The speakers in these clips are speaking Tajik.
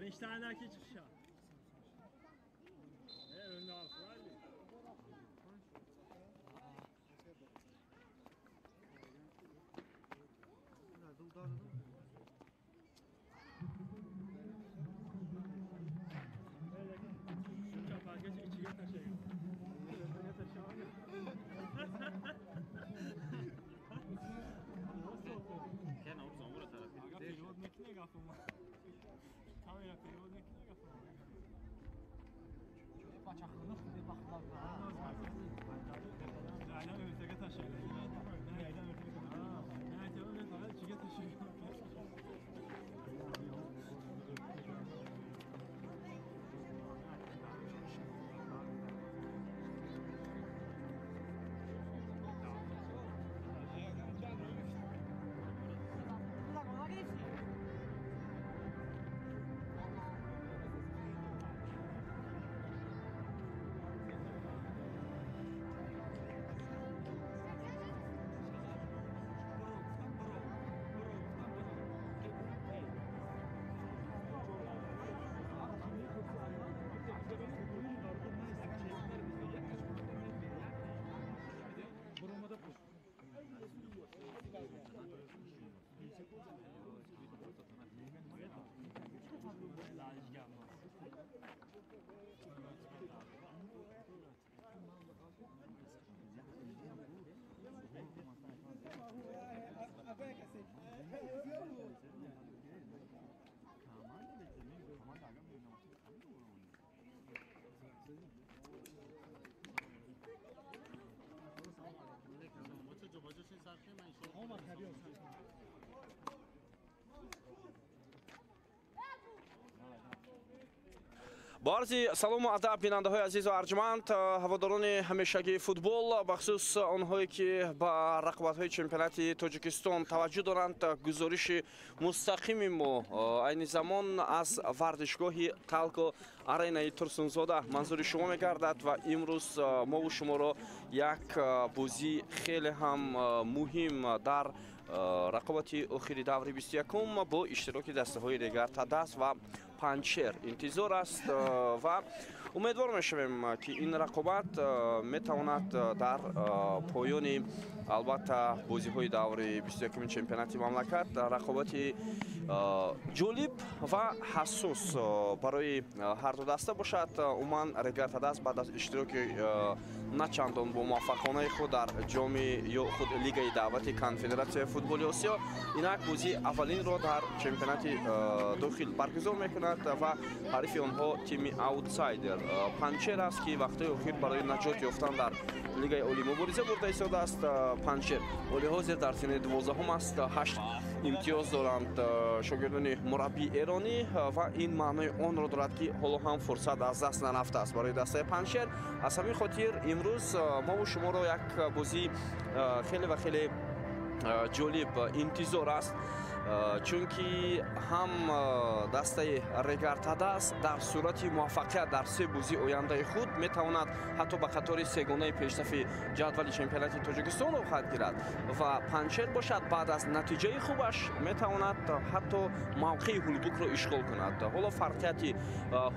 Birinchi taymdagi chiqishi. Бо арзи салому адаб бинандаҳои азизу арҷманд, ҳаводорони ҳамешагии футбол, бахусус онҳое ки ба рақобатҳои чемпионати Тоҷикистон таваҷҷӯҳ доранд, гузориши мустақими мо айни замон аз варзишгоҳи Талко Аренаи Турсунзода манзури шумо мегардад ва имрӯз мову шуморо як бозии хеле ҳам муҳим дар рақобати охири даври 21 бо иштироки дастаҳои Регар Тадас ва Панҷшер интизор аст ва умедвор мешавем, ки ин рақобат метавонад дар поёни албатта бозиҳои даври 21 чемпионати мамлакат рақобати ҷолиб ва ҳассос барои ҳарду даста бошад. Умуман Регар Тадас баъд аз иштироки на чандон бо муваффақонаи худ дар ҷоми ё худ лигаи даъвати конфедератсияи футболи Осиё инак бозии аввалинро дар чемпионати дохил баргузор мекунад ва ҳарифи онҳо тими аутсайдер Панҷшер аст, ки вақтҳои охир барои наҷот ёфтан дар лигаи олӣ мубориза бурда истодааст. Панҷшер ҳоли ҳозир дар зинаи 12-ум аст, 8 имтиёз доранд шогирдони мураббии эронӣ ва ин маънои онро дорад, ки ҳоло ҳам фурсат аз даст нарафтааст барои дастаи Панҷшер. Аз ҳамин хотир имрӯз мову шуморо як бозии хеле ва хеле ҷолиб интизор аст, чунки ҳам дастаи Регар Тадас дар сурати муваффақият дар се бозии ояндаи худ метавонад ҳатто ба қатори сегонаи пешсафи ҷадвали чемпионати Тоҷикистон роҳхат гирад ва Панҷшер бошад баъд аз натиҷаи хубаш метавонад ҳатто мавқеи Ҳулбукро ишғол кунад. Ҳоло фарқияти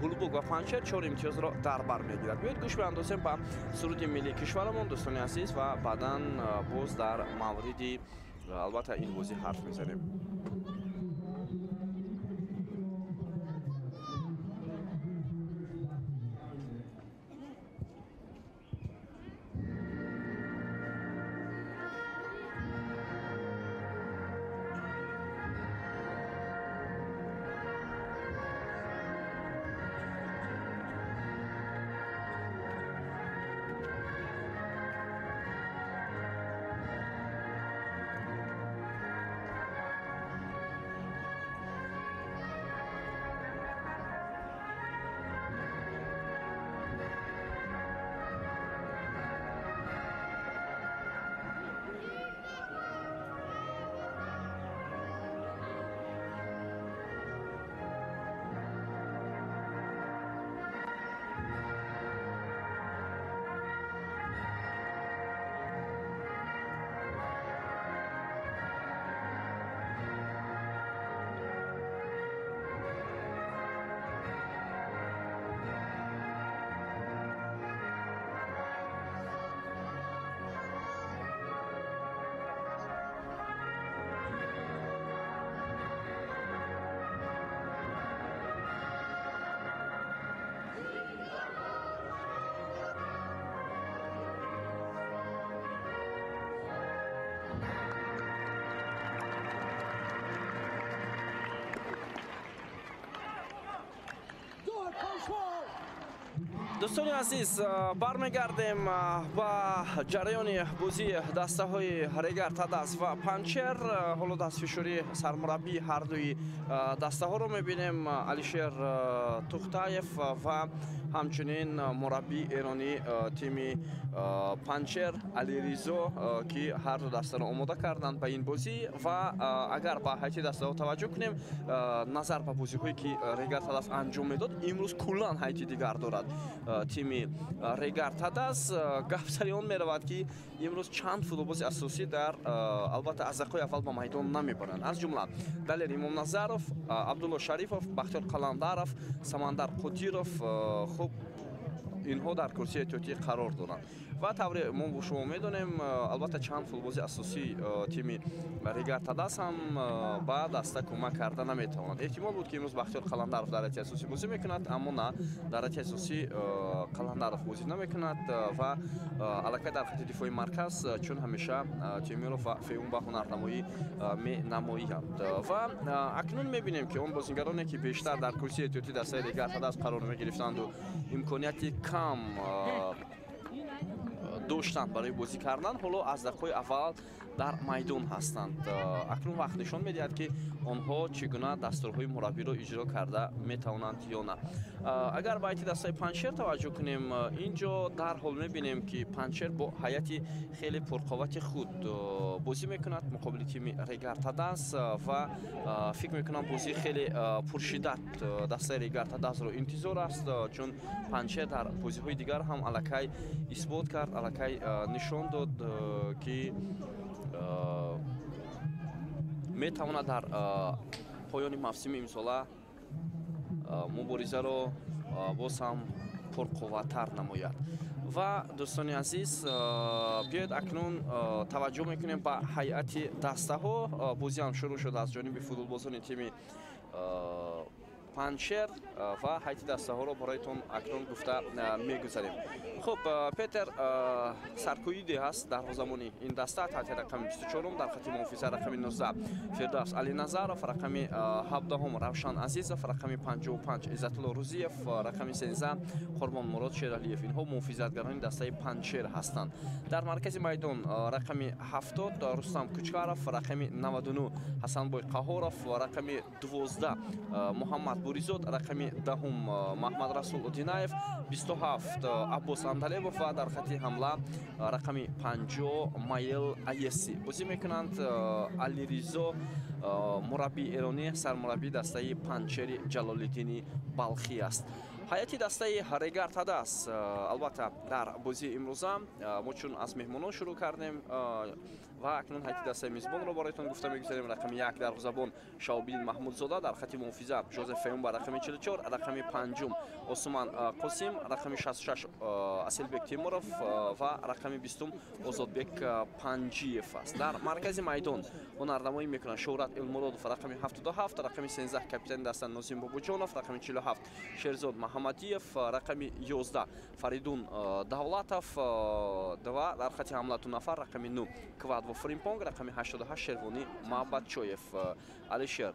Ҳулбук ва Панҷшер 4 имтиёзро дар бар мегирад. Биёед гӯш биандозем ба суруди миллии кишварамон, дӯстони азиз, ва баъдан боз дар мавриди албатта ин бозӣ ҳарф мезанем. Дӯстони азиз, бармегардем ба ҷараёни бозии дастаҳои Регар Тадаз ва Панҷшер. Ҳоло дастфишории сармураббии ҳардуи дастаҳоро мебинем, Алишер Тухтаев ва ҳамчунин мураббии эронӣ тими Панҷшер Алиризо, ки ҳарду дастаро омода карданд ба ин бозӣ. Ва агар ба ҳайати дастаҳо таваҷҷӯҳ кунем, назар ба бозиҳое ки Регар Тадаз анҷом медод, имрӯз куллан ҳайати дигар дорад тими Регар Тадаз. Гап сари он меравад, ки имрӯз чанд футболбози асосӣ дар албатта аз дақиқаи аввал ба майдон намебаранд, аз ҷумла Далер Имомназаров, Абдулло Шарифов, Бахтиёр Қаландаров, Самандар Қодиров. Хуб, инҳо дар курсии эҳтиётӣ қарор доранд ва тавре мо бо шумо медонем, албатта чанд футболбози асосии тими Регар Тадаз ҳам ба даста кӯмак карда наметавонад. Эҳтимол буд, ки имрӯз Бахтиёр Қаландаров дар ҳайати асосӣ бозӣ мекунад, аммо на, дар ҳайати асосӣ Қаландаров бозӣ намекунад ва аллакай дар хати дифои марказ чун ҳамеша Темиров ва Феюм ба ҳунарнамоӣ менамоянд. Ва акнун мебинем, ки он бозигароне, ки бештар дар курсии эҳтиётии дастаи Регар Тадаз қарор мегирифтанду имконияти кам доштанд барои бозӣ кардан, ҳоло аз дақиқаи аввал дар майдон ҳастанд. Акнун вақт нишон медиҳад, ки онҳо чӣ гуна дастурҳои мураббиро иҷро карда метавонанд ё на. Агар ба ҳайати дастаи Панҷшер таваҷҷӯҳ кунем, ин ҷо дарҳол мебинем, ки Панҷшер бо ҳайати хеле пурқуввати худ бозӣ мекунад муқобили тими Регар Тадаз ва фикр мекунам, бозии хеле пуршиддат дастаи Регар Тадазро интизор аст, чун Панҷшер дар бозиҳои дигар ҳам аллакай исбот кард, аллакай нишон дод, ки метавонад дар поёни мавсими имсола муборизаро боз ҳам пурқувваттар намояд. Ва дӯстони азиз, биёед акнун таваҷҷӯҳ мекунем ба ҳайати дастаҳо. Бозӣ ҳам шурӯъ шуд аз ҷониби футболбозони тими Панҷшер ва ҳайати дастаҳоро бароятон акнун гуфта мегузарем. Хуб, Петер Саркоиде ҳаст дарвозабони ин даста таҳти рақами 24, дар хати муҳофиза рақами 19 Фирдавс Алиназаров, рақами 17 Равшан Азизов, рақами 55 Иззатулло Рузиев, рақами 13 Қурбон Мурод Шералиев. Инҳо муҳофизатгарони дастаи Панҷшер ҳастанд. Дар маркази майдон рақами 70 Рустам Кучкаров, рақами 99 Ҳасанбой Қаҳоров, рақами 12 Муҳаммад Буризод, рақами 10 Маҳмад Расул Одинаев, 27 Аббос Андалебов ва дар хати ҳамла рақами 50 Майл Аеси бозӣ мекунанд. Алиризо, мураббии эронӣ, сармураббии дастаи Панҷшери Ҷалолиддини Балхӣ аст. Ҳайати дастаи Регар Тадаз албатта дар бозии имрӯза мо чун аз меҳмонон шурӯъ кардем ва акнун ҳайати дастаи мизбонро бароятон гуфта мегузарем. Рақами 1 дарвозабон Шаҳобиддин Маҳмудзода, дар хати муҳофиза Жозеф Феюм ба рақами 44, рақами 5 Осуман Қосим, рақами 66 Аселбек Темуров ва рақами 20 Озодбек Панҷиев аст. Дар маркази майдон ҳунарнамоӣ мекунанд Шӯҳрат Элмуродов рақами 77, рақами 13 капитани даста Нозим Бобоҷонов, рақами 47 Шерзод Маҳамадиев, рақами 11 Фаридун Давлатов ва дар хати ҳамла ду нафар, рақами 9 Квадво Фримпонг, рақами 88 Шервонӣ Маҳбатчоев. Алишер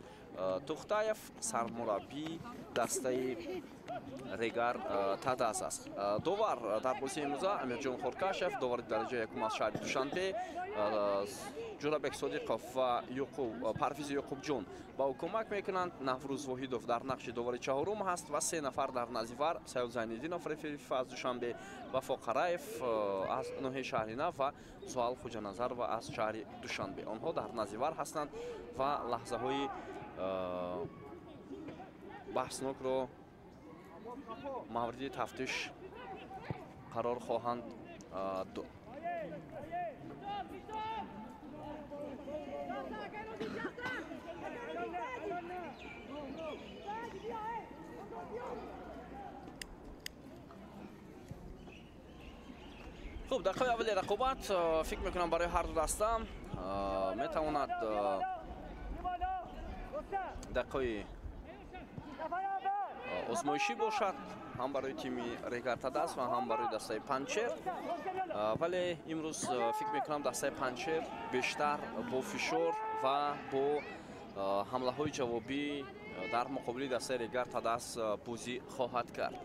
Тухтаев сармураббии дастаи Регар Тадаз аст. Довар дар бозии имрӯза Амирҷон Хоркашев, довари дараҷаи якум аз шаҳри Душанбе, Ҷурабек Содиқов ва Парвизи Ёқубҷон ба ӯ кӯмак мекунанд. Наврӯз Воҳидов дар нақши довари чаҳорум ҳаст ва се нафар дар назди вар: Саёд Зайниддинов, рефери аз Душанбе, Вафо Қараев аз ноҳияи Шаҳринав ва Зуҳал Хуҷаназарова аз шаҳри Душанбе. Онҳо дар назди вар ҳастанд ва лаҳзаҳои баҳснокро мавриди тафтиш қарор хоҳанд дод. Хуб, дақиқаи аввали рақобат фикр мекунам барои ҳарду даста метавонад дақиқаи озмоишӣ бошад ҳам барои тими Регар Тадаз ва ҳам барои дастаи Панҷшер. Вале имрӯз фикр мекунам, дастаи Панҷшер бештар бо фишор ва бо ҳамлаҳои ҷавобӣ дар муқобили дастаи Регар Тадас бозӣ хоҳад кард.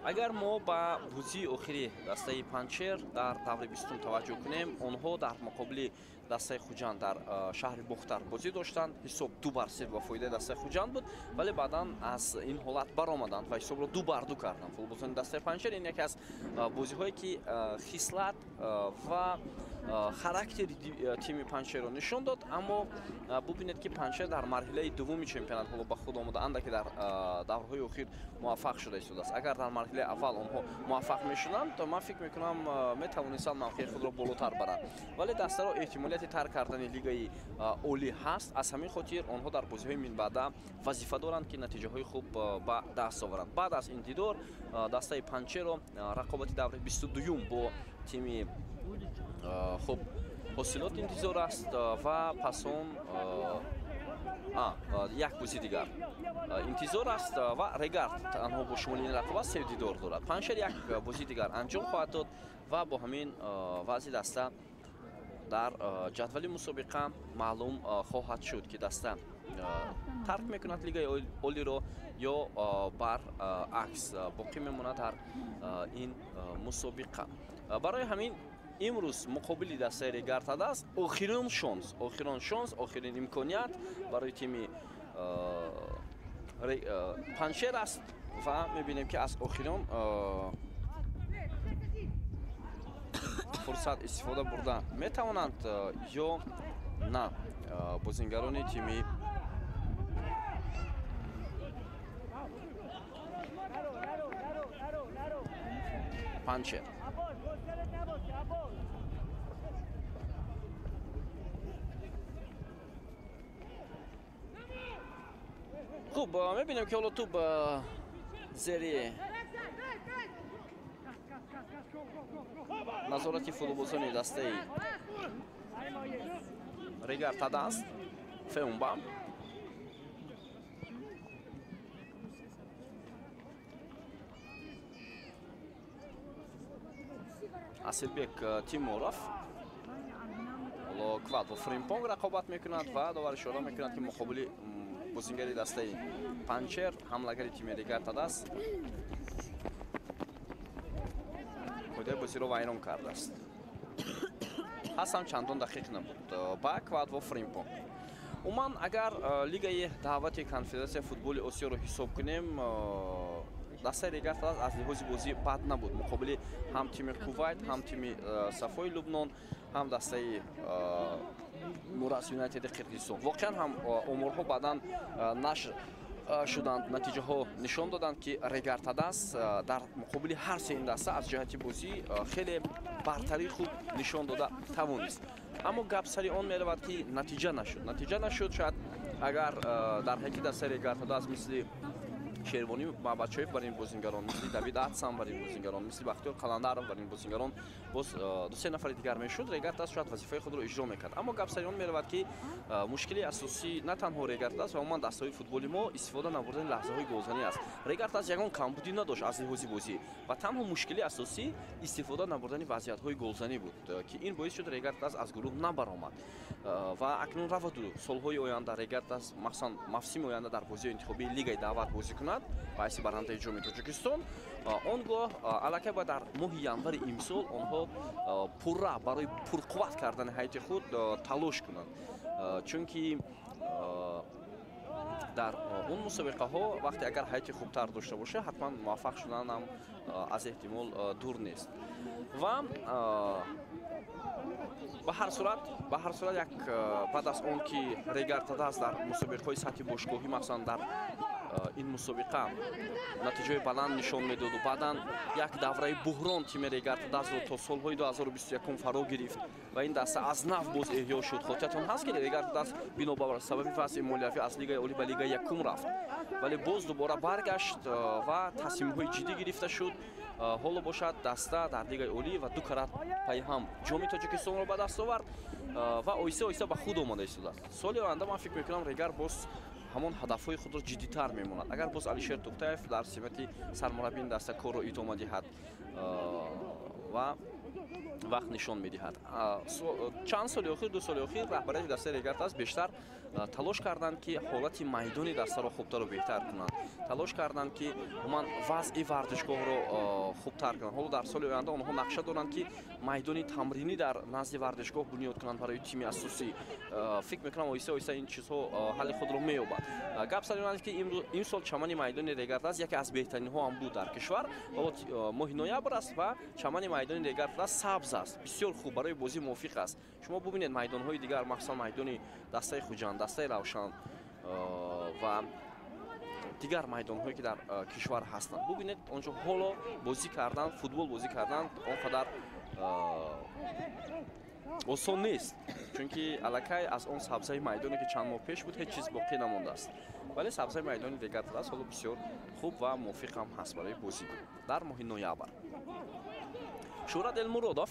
Агар мо ба бозии охири дастаи Панҷшер дар даври 20 таваҷҷӯҳ кунем, онҳо дар муқобили дастаи Хуҷанд дар шаҳри Бохтар бозӣ доштанд. Ҳисоб 2-3 ба фоидаи дастаи Хуҷанд буд, вале баъдан аз ин ҳолат баромаданд ва ҳисобро 2-2 карданд. Футболбозони дастаи Панҷшер ин яке аз бозиҳое ки хислат ва характери тими Панҷшерро нишон дод, аммо бубинед ки Панҷшер дар марҳилаи дуввуми чемпионат ҳоло ба худ омода, андаке дар даврҳои охир муваффақ шуда истодааст. Агар дар марҳилаи аввал онҳо муваффақ мешуданд, то ман фикр мекунам метавонистанд мавқеи худро болотар баранд, вале дастаро эҳтимолияти тарк кардани лигаи олӣ ҳаст. Аз ҳамин хотир онҳо дар бозиҳои минбаъда вазифа доранд ки натиҷаҳои хуб ба даст оваранд. Баъд аз ин дидор дастаи Панҷшерро рақобати даври 22-юм бо тими хуб ҳосилот интизор аст ва пас он як бозӣ дигар интизор аст ва Регард танҳо бо шумоли ин рақобат се дидор дорад. Панҷшер як бозӣ дигар анҷом хоҳад дод ва бо ҳамин вазъи даста дар ҷадвали мусобиқа маълум хоҳад шуд ки даста тарк мекунад лигаи олиро ё баръакс боқӣ мемонад дар ин мусобиқа. Барои ҳамин имрӯз муқобили дастаи Регар Тадас охирин шонс, охирин имконият барои тими Панҷшер аст ва мебинем ки аз охирин фурсат истифода бурда метавонанд ё на бозингарони тими Панҷшер. Хуб, мебинем ки ҳоло тӯб зери назорати футболбозони дастаи Регар Тадас. Феумба Асилбек Тимуров ҳоло Квадво Фримпонг рақобат мекунад ва довар ишора мекунад ки муқобили бозингари дастаи Панҷшер ҳамлагари тими Регар Тадас қоидаи бозиро вайрон кардааст. Ҳастам чандон дақиқ набуд ба Квадво Фримпонг. Умуман агар лигаи даъвати конфедератсияи футболи Осиёро ҳисоб кунем, дастаи Регар Тадас аз лиҳози бозӣ бад набуд. Муқобили ҳам тими Кувайт, ҳам тими Сафои Лубнон, ҳам дастаи Мурас Юнайтеди Қирғизистон. Воқеан ҳам оморҳо баъдан нашр шуданд, натиҷаҳо нишон доданд ки Регар Тадас дар муқобили ҳар се ин даста аз ҷиҳати бозӣ хеле бартарии хуб нишон дода тавонист. Аммо гап сари он меравад ки натиҷа нашуд. Натиҷа нашуд. Шояд агар дар ҳайати дастаи Регар Тадас мисли Шервонӣ Маҳбадшоев бар ин бозингарон, мисли Давид Атсам бар ин бозингарон, мисли Бахтиёр Қаландаров бар ин бозингарон боз ду-се нафари дигар мешуд, Регар Тадас шояд вазифаи худро иҷро мекард. Аммо гап сари он меравад ки мушкили асосӣ на танҳо Регар Тадас ва умуман дастаҳои футболи мо истифода набурдани лаҳзаҳои голзанӣ аст. Регар Тадас ягон камбудӣ надошт аз лиҳози бозӣ ва танҳо мушкили асосӣ истифода набурдани вазъиятҳои голзанӣ буд ки ин боис шуд Регар Тадас аз гурӯҳ набаромад. Ва акнун раваду солҳои оянда Регар Тадас махсусан мавсими оянда дар бозиҳои интихобии лигаи даъват бозӣ кунад ба ҳайси барандаи ҷоми Тоҷикистон. Он гоҳ аллакай бояд дар моҳи январи имсол онҳо пурра барои пурқувват кардани ҳайати худ талош кунанд, чунки дар он мусобиқаҳо вақте агар ҳайати хубтар дошта бошад, ҳатман муваффақ шудан ҳам аз эҳтимол дур нест. Ва ба ҳар сурат як баъд аз он ки Регар Тадас дар мусобиқаҳои сатҳи бошгоҳӣ, махсусан дар ин мусобиқа натиҷаи баланд нишон медоду баъдан як давраи буҳрон тими Регар Тадасро то солҳои 2021 фаро гирифт ва ин даста аз нав боз эҳё шуд. Хотиратон ҳаст ки Регар Тадас бинобар сабаби вазъи молиявӣ аз лигаи олӣ ба лигаи якум рафт, вале боз дубора баргашт ва тасмимҳои ҷиддӣ гирифта шуд. Ҳоло бошад даста дар лигаи олӣ ва ду карат пайҳам ҷоми Тоҷикистонро ба даст овард ва оҳиста оҳиста ба худ омода истодааст. Соли оянда ман фикр мекунам Регар боз ҳамон ҳадафҳои худро ҷиддитар мемонад. Агар боз Алишер Тухтаев дар симати сармураббии ин даста корро идома диҳад ва вақт нишон медиҳад. Чанд соли охир, ду соли охир раҳбарияти дастаи Регар Тадас бештар Талош карданд, ки ҳолати майдони дастаро хубтару беҳтар кунанд. Талош карданд, ки умуман вазъи варзишгоҳро хубтар кунанд. Ҳоло дар соли оянда онҳо нақша доранд, ки майдони тамринӣ дар назди варзишгоҳ бунёд кунанд барои тими асосӣ. Фикр мекунам, оҳиста оҳиста ин чизҳо ҳалли худро меёбад. Гап сари он аст, ки имсол чамани майдони Регар-ТадАЗ яке аз беҳтаринҳо ҳам буд дар кишвар. Моҳи ноябр аст ва чамани майдони Регар-ТадАЗ сабз аст, бисёр хуб барои бозӣ мувофиқ аст. Шумо бубинед майдонҳои дигар, махсусан майдони дастаи Хуҷанд, дастаи Равшан ва дигар майдонҳое, ки дар кишвар ҳастанд, бубинед, он ҷо ҳоло бозӣ кардан, футбол бозӣ кардан он қадар осон нест, чунки аллакай аз он сабзаи майдоне, ки чанд моҳ пеш буд, ҳеҷ чиз боқӣ намондааст. Вале сабзаи майдони Регар-ТадАЗ ҳоло бисёр хуб ва мувофиқ ҳам ҳаст барои бозӣ дар моҳи ноябр. Шӯҳрат Элмуродов.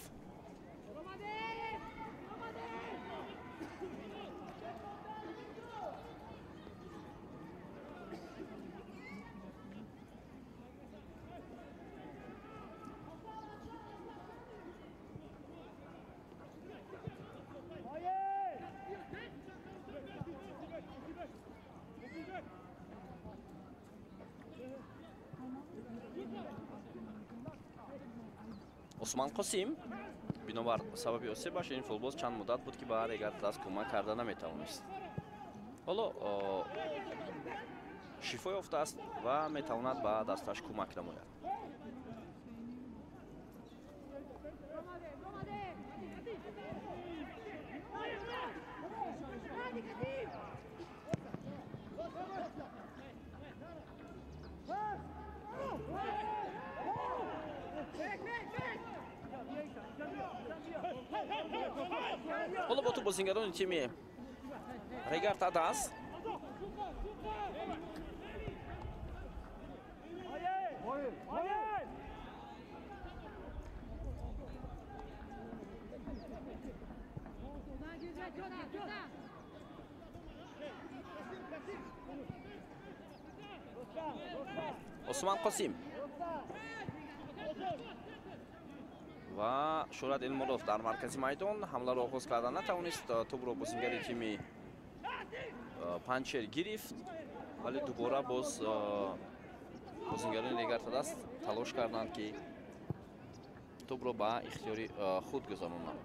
Усман Қосим. Бинобар сабаби осебаш ин футболбоз чанд муддат буд, ки ба Регар-ТадАЗ кӯмак карда наметавонист. Ҳоло шифо ёфтааст ва метавонад ба дасташ кӯмак намояд. Ҳоло бо ту бозингарони тими Регар-ТадАЗ. Усман Қосим ва Шӯҳрат Элмуродов дар маркази майдон ҳамларо оғоз карда натавонист. Тӯбро бозингари тими Панҷшер гирифт, вале дубора боз бозингарони Регар-ТадАЗ талош карданд, ки тӯбро ба ихтиёри худ гузаронанд.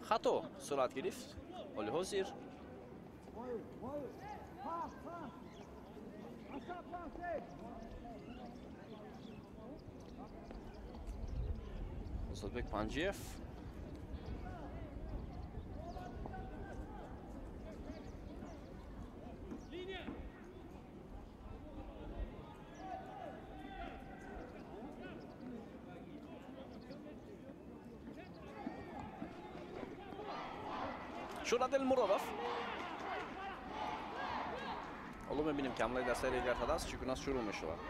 Хато сурат гирифт. Ҳоли ҳозир Озодбек Панҷиев Шӯҳрат Элмуродов. Ҳоло мебинем, ки ҳамлаи дастаи Регар-ТадАЗ чӣ гуна шурӯъ мешавад.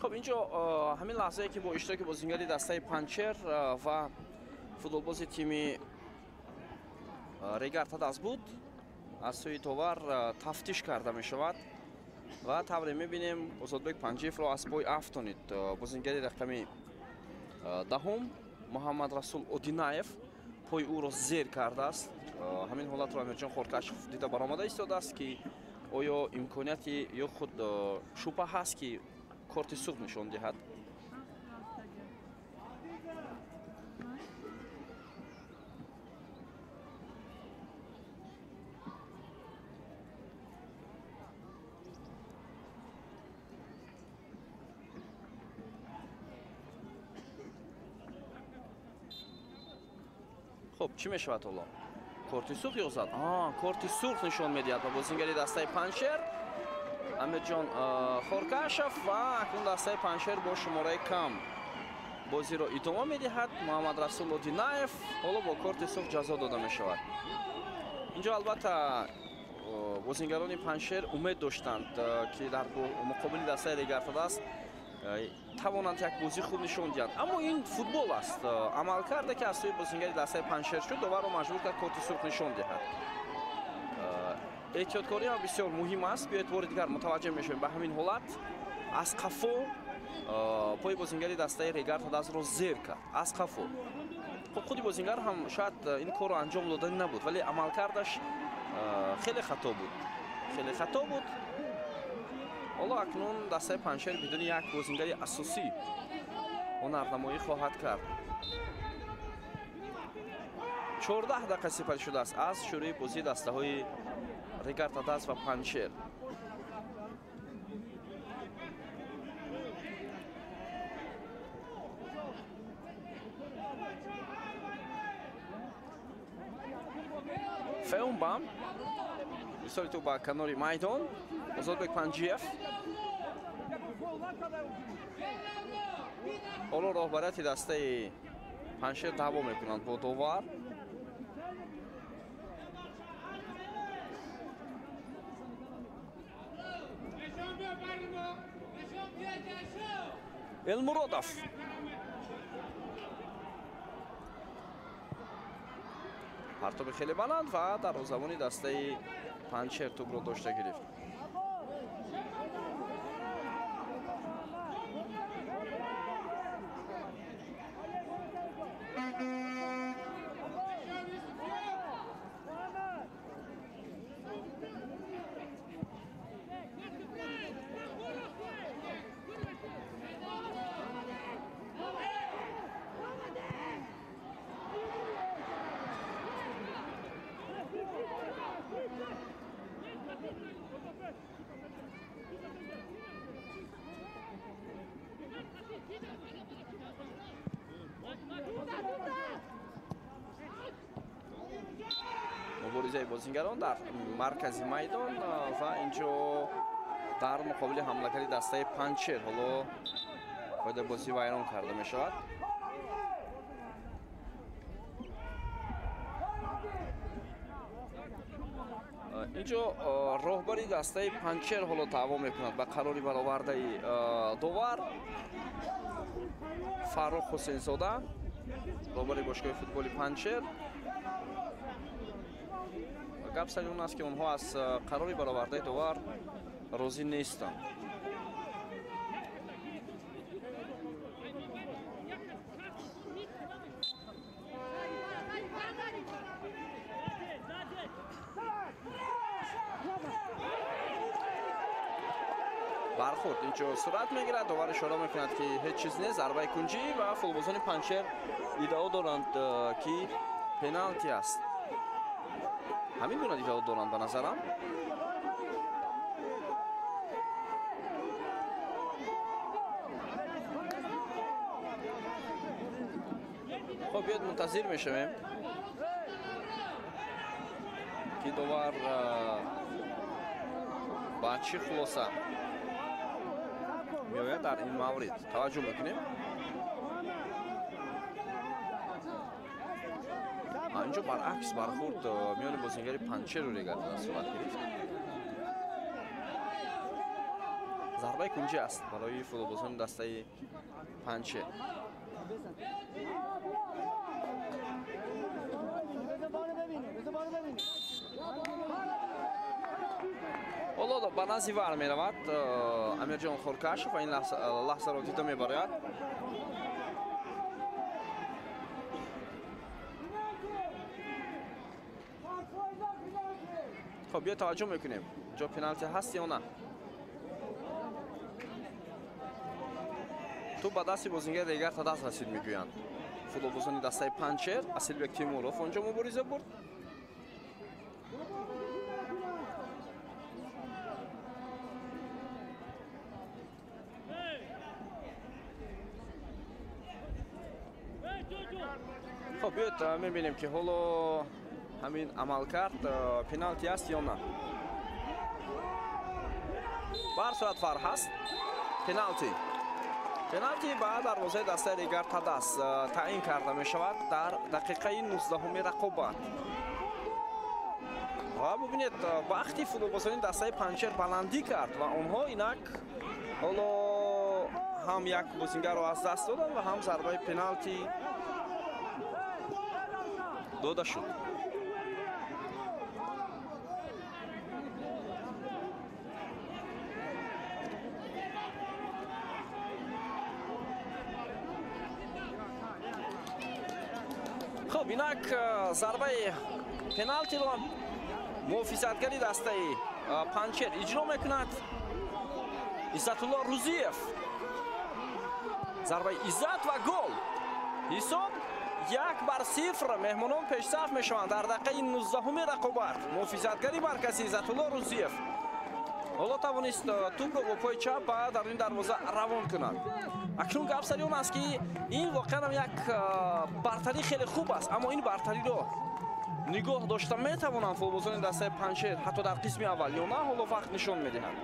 Хуб, инҷо ҳамин лаҳзае, ки бо иштироки бозингари дастаи Панҷшер ва футболбози тими Регар-ТадАЗ буд, аз сӯи товар тафтиш карда мешавад ва тавре мебинем, Озодбек Панҷиевро аз пой афтонид бозингари рақами 10 Муҳаммад Расул Одинаев, пои ӯро зер кардааст. Ҳамин ҳолатро Амирҷон Хоркашов дида баромада истодааст, ки оё имконияти ё худ шубҳа ҳаст, ки корти сурх нишон диҳад. Хуб, чӣ мешавад ҳоло? Корти сурх ё зад? Корти сурх нишон медиҳад ба бозингари дастаи Панҷшер Амирҷон Хоркашев ва акнун дастаи Панҷшер бо шумораи кам бозиро идома медиҳад. Муҳаммад Расул Одинаев ҳоло бо корти сурх ҷазо дода мешавад. Инҷо албатта бозингарони Панҷшер умед доштанд, ки дар муқобили дастаи Регар-ТадАЗ тавонанд як бозии хуб нишон диҳанд, аммо ин футбол аст. Амалкарде ки аз сӯи бозингари дастаи Панҷшер шуд, доварро маҷбур кард корти сурх нишон диҳад. Эҳтиёткорӣ ҳам бисёр муҳим аст. Биёед бори дигар мутаваҷҷеҳ мешавем ба ҳамин ҳолат. Аз қафо пои бозингари дастаи Регар-ТадАЗро зер кард, аз қафо. Хуб, худи бозингар ҳам шояд ин корро анҷом додани набуд, вале амалкардаш хеле хато буд, хеле хато буд. Ҳоло акнун дастаи Панҷшер бидуни як бозингари асосӣ ҳунарнамоӣ хоҳад кард. 14 дақиқа сипарӣ шудааст аз шурӯи бозии дастаҳои Регар-ТадАЗ ва Панҷшер. Феумбам ирсоли тӯб ба канори майдон. Озодбек Панҷиев. Ҳоло роҳбарияти дастаи Панҷшер даъво мекунанд бо довар. Элмуродов партоби хеле баланд ва дарвозабони дастаи Панҷшер тӯбро дошта гирифт. Муборизаи бозингарон дар маркази майдон ва инҷо дар муқобили ҳамлагари дастаи Панҷшер ҳоло қоидаи бозӣ вайрон карда мешавад. Инҷо роҳбари дастаи Панҷшер ҳоло даъво мекунад ба қарори баровардаи довар. Фаррух Ҳусейнзода, роҳбари бошгоҳи футболи Панҷшер. Гап сари он аст, ки онҳо аз қарори баровардаи довар розӣ нестанд. Бархӯрд инҷо сурат мегирад. Довар ишора мекунад, ки ҳеҷ чиз нест, зарбаи кунҷӣ ва футболбозони Панҷшер иддао доранд, ки пеналти аст. Ҳамин гуна иддао доранд ба назарам. Хуб, биёед мунтазир мешавем, ки довар ба чӣ хулоса меояд дар ин маврид. Таваҷҷӯҳ мекунем. Инҷо баръакс бархӯрд миёни бозингари Панҷшеру Регар-ТадАЗ сурат гирифт. Зарбаи кунҷӣ аст барои футболбозони дастаи Панҷшер. Ҳоло ба назди вар меравад Амирҷон Хоркашев ва ин лаҳзаро дида мебарояд. Хуб, биё таваҷҷӯҳ мекунем, ҷо пеналти ҳаст ё на. Тӯб ба дасти бозингари Регар-ТадАЗ расид, мегӯянд футболбозони дастаи Панҷшер. Асилбек Тимуров онҷо мубориза бурд. Хуб, биёед мебинем, ки ҳоло ҳамин амалкард пеналти аст ё на. Ба ҳар сурат фарқ ҳаст. Пеналти. Пеналти ба дарвозаи дастаи Регар Тадас таъин карда мешавад дар дақиқаи 19-уми рақобат. Ва бубинед, вақти футболбозони дастаи Панҷшер баландӣ кард ва онҳо инак ҳоло ҳам як бозингарро аз даст доданд ва ҳам зарбаи пеналти дода шуд. Хуб, инак зарбаи пеналтиро муҳофизатгари дастаи Панҷшер иҷро мекунад. Иззатулло Рузиев. Зарбаи Иззат ва гол. Ҳисоб 1-0. Меҳмонон пешсаф мешаванд дар дақиқаи 19-уми рақобат. Муҳофизатгари маркази Иззатулло Рузиев ҳоло тавонист тӯбро бо пои чап ба даруни дарвоза равон кунад. Акнун гап сари он аст, ки ин воқеан ҳам як бартарӣ хеле хуб аст, аммо ин бартариро нигоҳ дошта метавонанд футболбозони дастаи Панҷшер ҳатто дар қисми аввал ё на, ҳоло вақт нишон медиҳад.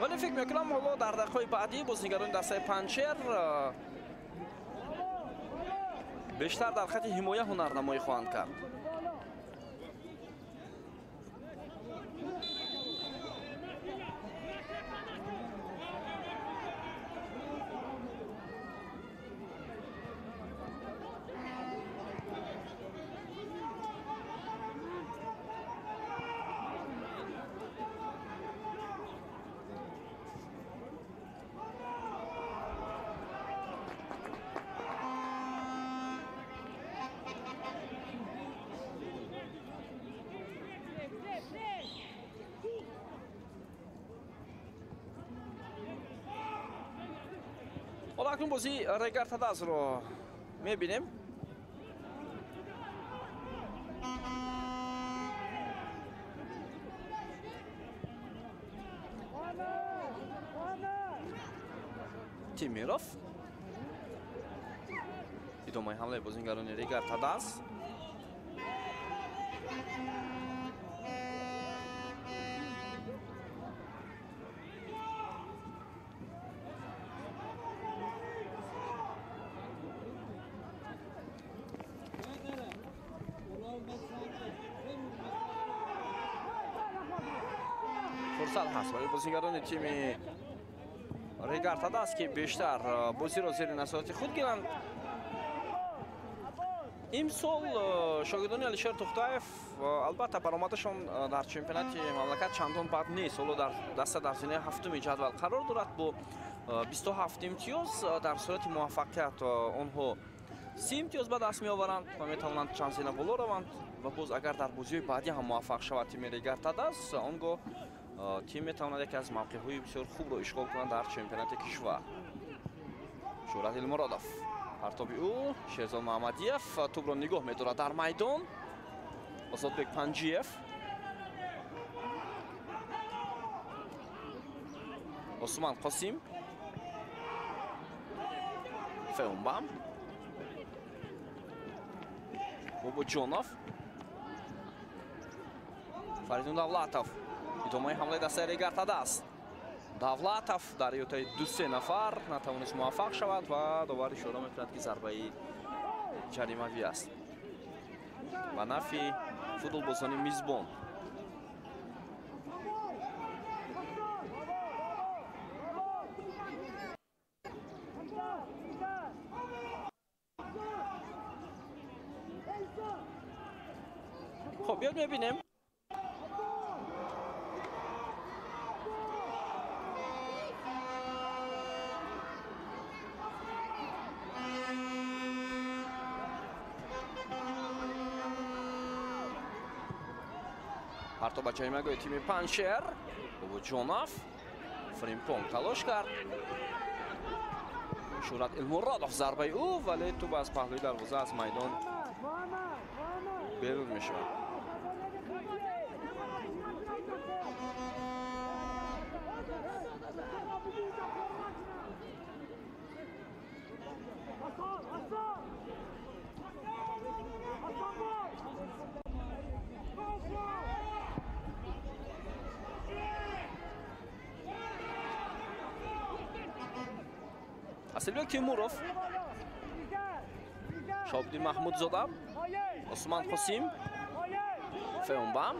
Вале фикр мекунам, ҳоло дар дақиқаҳои баъдӣ бозигарони дастаи Панҷшер бештар дар хати ҳимоя ҳунарнамоӣ хоҳанд кард. Ҳоло акнун бозии Регар Тадазро мебинем. Темиров. Идомаи ҳамлаи бозингарони Регар Тадаз. Фурсат ҳаст барои бозингарони тими Регар Тадаз, ки бештар бозиро зери назорати худ гиранд. Имсол шогирдони Алишер Тухтаев албатта баромадашон дар чемпионати мамлакат чандон бад нест. Ҳоло дар даста дар зинаи ҳафтуми ҷадвал қарор дорад бо 27 имтиёз. Дар сурати муваффақият онҳо 30 имтиёз ба даст меоваранд ва метавонанд чанд зина боло раванд. Ва боз агар дар бозиҳои баъдӣ ҳам муваффақ шавад тими Регар Тадаз, он гоҳ тим метавонад яке аз мавқеъҳои бисёр хубро ишғол кунад дар чемпионати кишвар. Шӯҳрат Илмуродов. Партоби ӯ Шерзод Муҳаммадиев тӯбро нигоҳ медорад дар майдон. Озодбек Панҷиев. Осман Қосим. Феумбам. Бобоҷонов. Фаридун Давлатов. Идомаи ҳамлаи дастаи Регар Тадаз. Давлатов дар иҳотаи 2-3 нафар натавонист муваффақ шавад ва довар ишора мекунад, ки зарбаи ҷаримавӣ аст ба нафъи футболбозони мизбон. Хуб, биёд мебинем. Парто ба ҷаримагоҳи тими Панҷшер. Бобоҷонов. Фримпонг талош кард. Шӯҳрат Илмуродов зарбаи ӯ, вале тӯб аз паҳлӯи дарвоза аз майдон берун мешавад. Асилбек Тимуров, Шобиддин Маҳмудзода, Усман Қосим, Феонбам,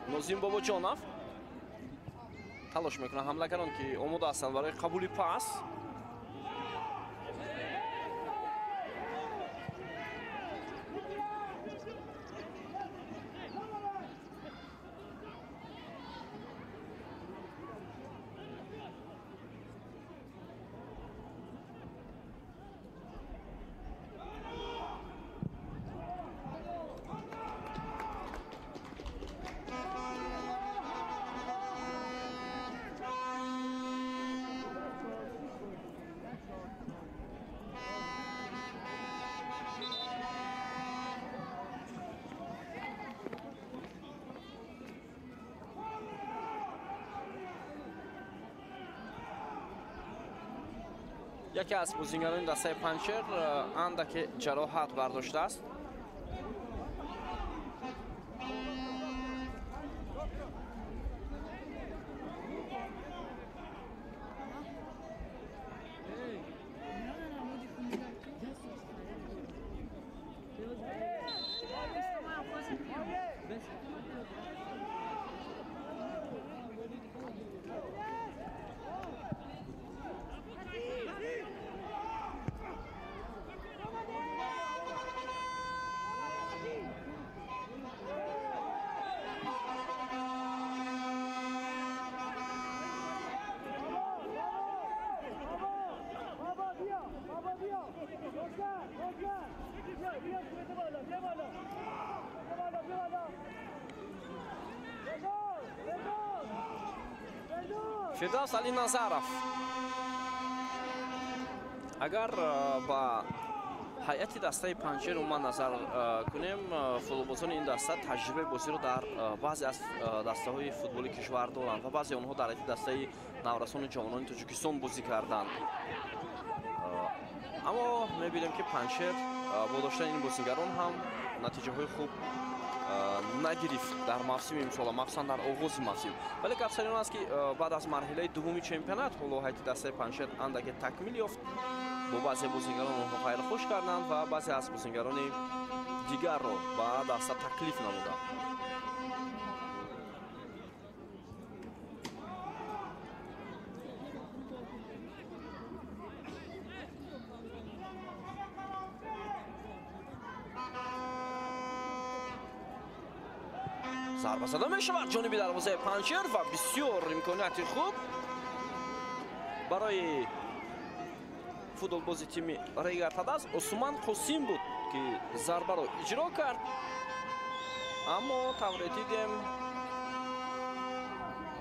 Нозим Бобоҷонов талош мекунанд ҳамлагарон, ки омода ҳастанд барои қабули пас. Яке аз бозингарони дастаи Панҷшер андаке ҷароҳат бардоштааст. Фирдавс Алиназаров агар ба ҳайати дастаи Панҷшер умуман назар кунем, футболбозони ин даста таҷрибаи бозиро дар баъзе аз дастаҳои футболи кишвар доранд ва баъзе онҳо дар ҳайати дастаи наврасони ҷавонони Тоҷикистон бозӣ карданд. Аммо мебинем, ки Панҷшер бо доштани ин бозигарон ҳам натиҷаҳои хуб нагирифт дар мавсими имсола, махсусан дар оғози мавсим. Вале гап сари он аст, ки баъд аз марҳилаи дуввуми чемпионат ҳоло ҳайати дастаи Панҷшер андаке такмил ёфт. Бо баъзе бозингарон онҳо хайрхуш карданд ва баъзе аз бозингарони дигарро ба даста таклиф намуданд. Зарба зада мешавад ҷониби дарвозаи Панҷшер ва бисёр имконияти хуб барои футболбози тими Регар-ТадАЗ. Усман Қосим буд, ки зарбаро иҷро кард, аммо тавре дидем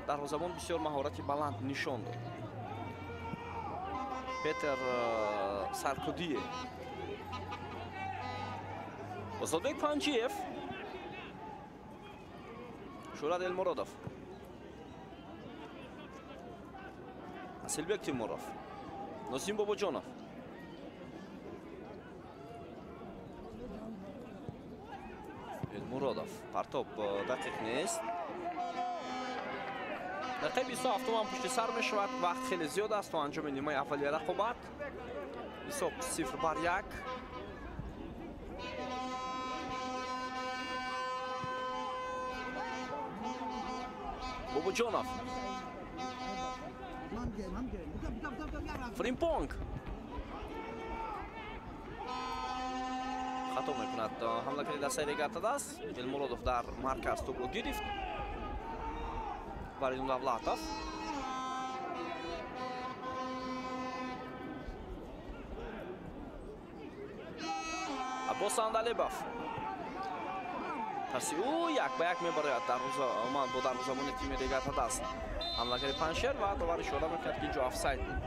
дарвозабон бисёр маҳорати баланд нишон дод. Петер Саркодие, Озодбек Панҷиев, Шӯрат Элмуродов, Асилбек Тимуров, Носим Бобоҷонов. Элмуродов партоб дақиқ нест. Дақиқаи 27 ҳам пушти сар мешавад. Вақт хеле зиёд аст то анҷоми нимаи аввали рақобат. Ҳисоб 0-1. Бобоҷонов, Фримпонг хато мекунад ҳамлакари дастаи Регар-ТадАЗ. Элмуродов дар марказ тӯбро гирифт. Валидун Давлатов, Аббос Андалебов. Паси ӯ як ба як мебарояд бо дарвозабони тими Регар-ТадАЗ ҳамлакари Панҷшер ва довар ишора мекунад, ки инҷо офсайд буд.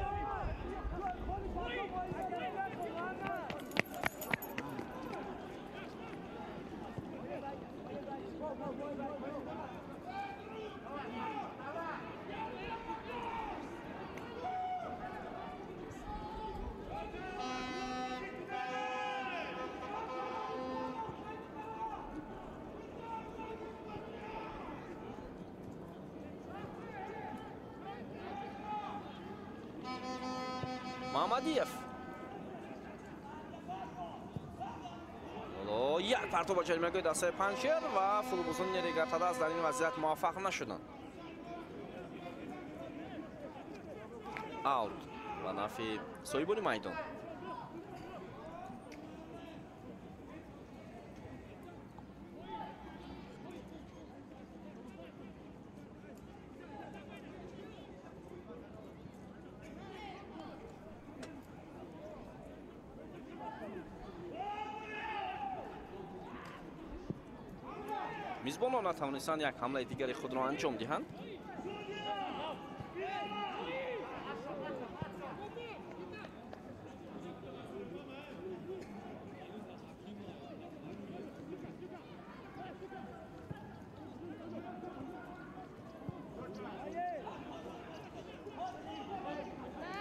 Муҳаммадиев. Ҳоло як партоб ба ҷаримагоҳи дастаи Панҷшер ва футболбозони Регар-ТадАЗ дар ин вазъият муваффақ нашуданд. Аут ба нафъи соҳибони майдон. Мизбонон натавонистанд як ҳамлаи дигари худро анҷом диҳанд.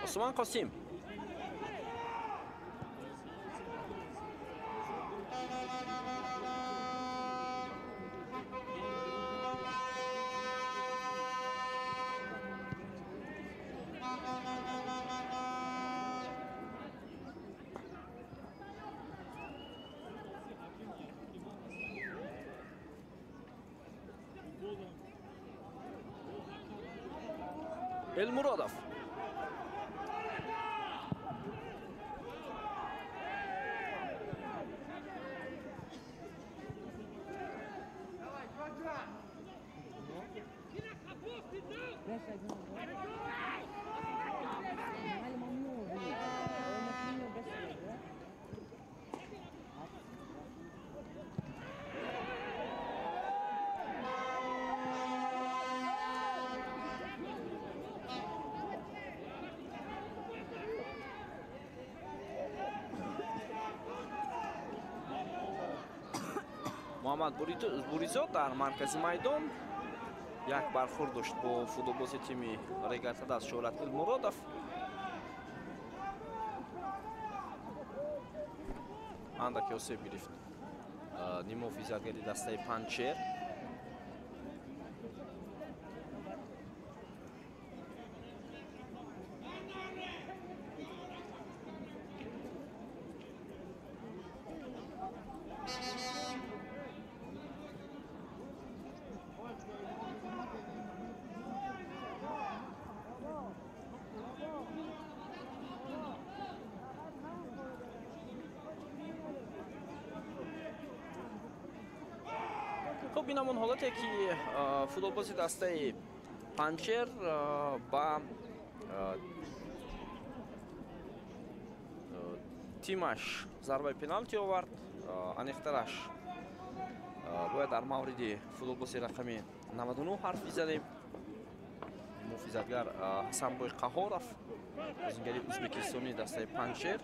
Усмон Қосим. Элмуродов. Муҳаммад Буризод дар маркази майдон як бархӯрд дошт бо футболбози тими Регар-ТадАЗ Шӯҳрат Элмуродов. Андаке осеб гирифт ниммуҳофизатгари дастаи Панҷшер. Хуб, ин ҳамон ҳолате ки футболбози дастаи Панҷшер ба тимаш зарбаи пеналти овард. Аниқтараш бояд дар мавриди футболбози рақами 99 ҳарф бизанем. Муҳофизатгар Ҳасанбой Қаҳоров, бозингари ӯзбекистони дастаи Панҷшер.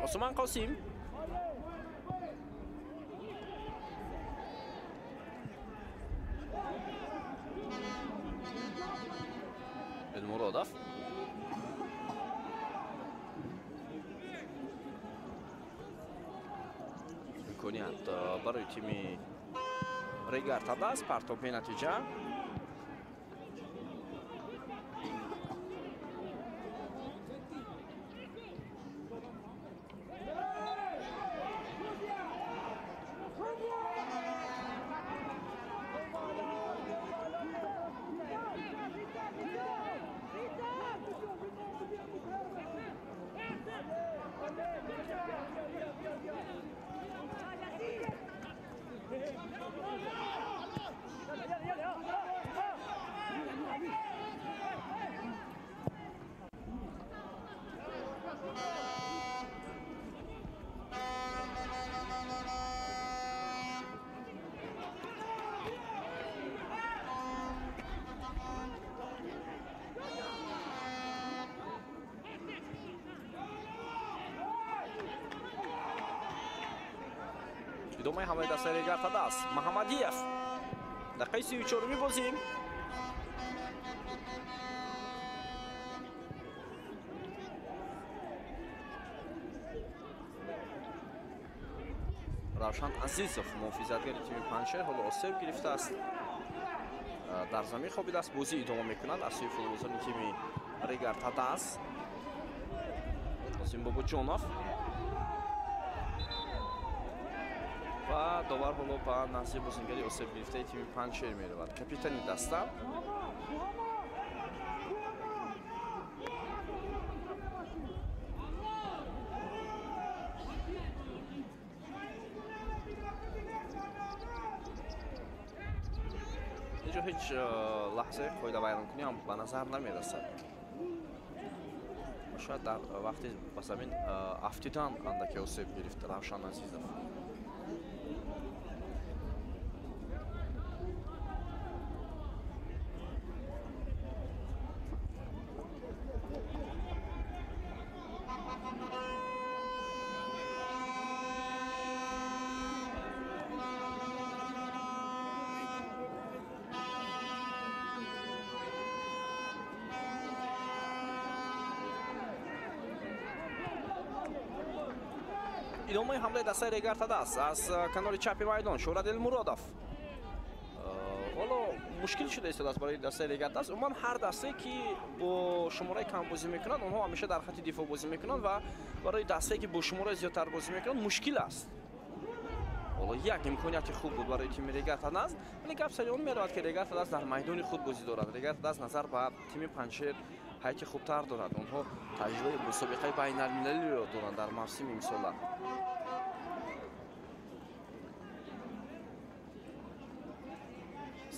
Усмон Қосим. Элмуродов. Имконият барои тими Регар-ТадАЗ, партоб бенатиҷа. Идомаи ҳамлаи дастаи Регар-ТадАЗ. Маҳаммадиев. Дақиқаи 34-уми бозӣ. Равшан Азизов, муҳофизатгари тими Панҷшер, ҳоло осеб гирифтааст. Дар замин хобидааст. Бозӣ идома мекунад аз сӯи футболбозони тими Регар-ТадАЗ. Қосим Бобоҷонов ва довар ҳоло ба назди бозингари осеб гирифтаи тими Панҷшер меравад. Капитани даста инҷо ҳеҷ лаҳзаи қоидавайронкунӣ ҳам ба назар намерасад. Шояд дар вақти ба замин афтидан андаке осеб гирифт Равшан Азизов. Идомаи ҳамлаи дастаи Регар-ТадАЗ аз канори чапи майдон. Шӯҳрат Элмуродов. Ҳоло мушкил шуда истодааст барои дастаи Регар-ТадАЗ. Умуман ҳар дастае ки бо шумораи кам бозӣ мекунанд, онҳо ҳамеша дар хати дифоъ бозӣ мекунанд ва барои дастае ки бо шумораи зиёдтар бозӣ мекунанд мушкил аст. Ҳоло як имконияти хуб буд барои тими Регар-ТадАЗ, вале гап сари он меравад ки Регар-ТадАЗ дар майдони худ бозӣ дорад. Регар-ТадАЗ назар ба тими Панҷшер ҳайати хубтар дорад. Онҳо таҷрибаи мусобиқаи байналмилалиро доранд дар мавсими имсола.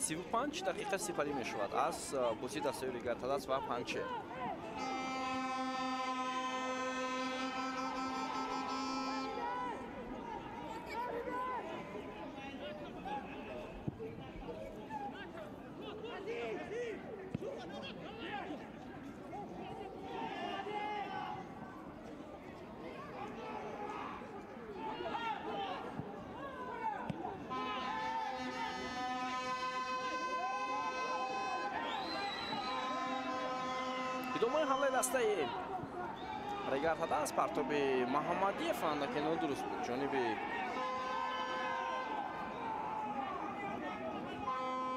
35 дақиқа сипарӣ мешавад аз бозии дастаи Регар-ТадАЗ ва Панҷшер. Идомаи ҳамлаи дастаи Регар-ТадАЗ. Партоби Маҳаммадиев андаке нодуруст буд ҷониби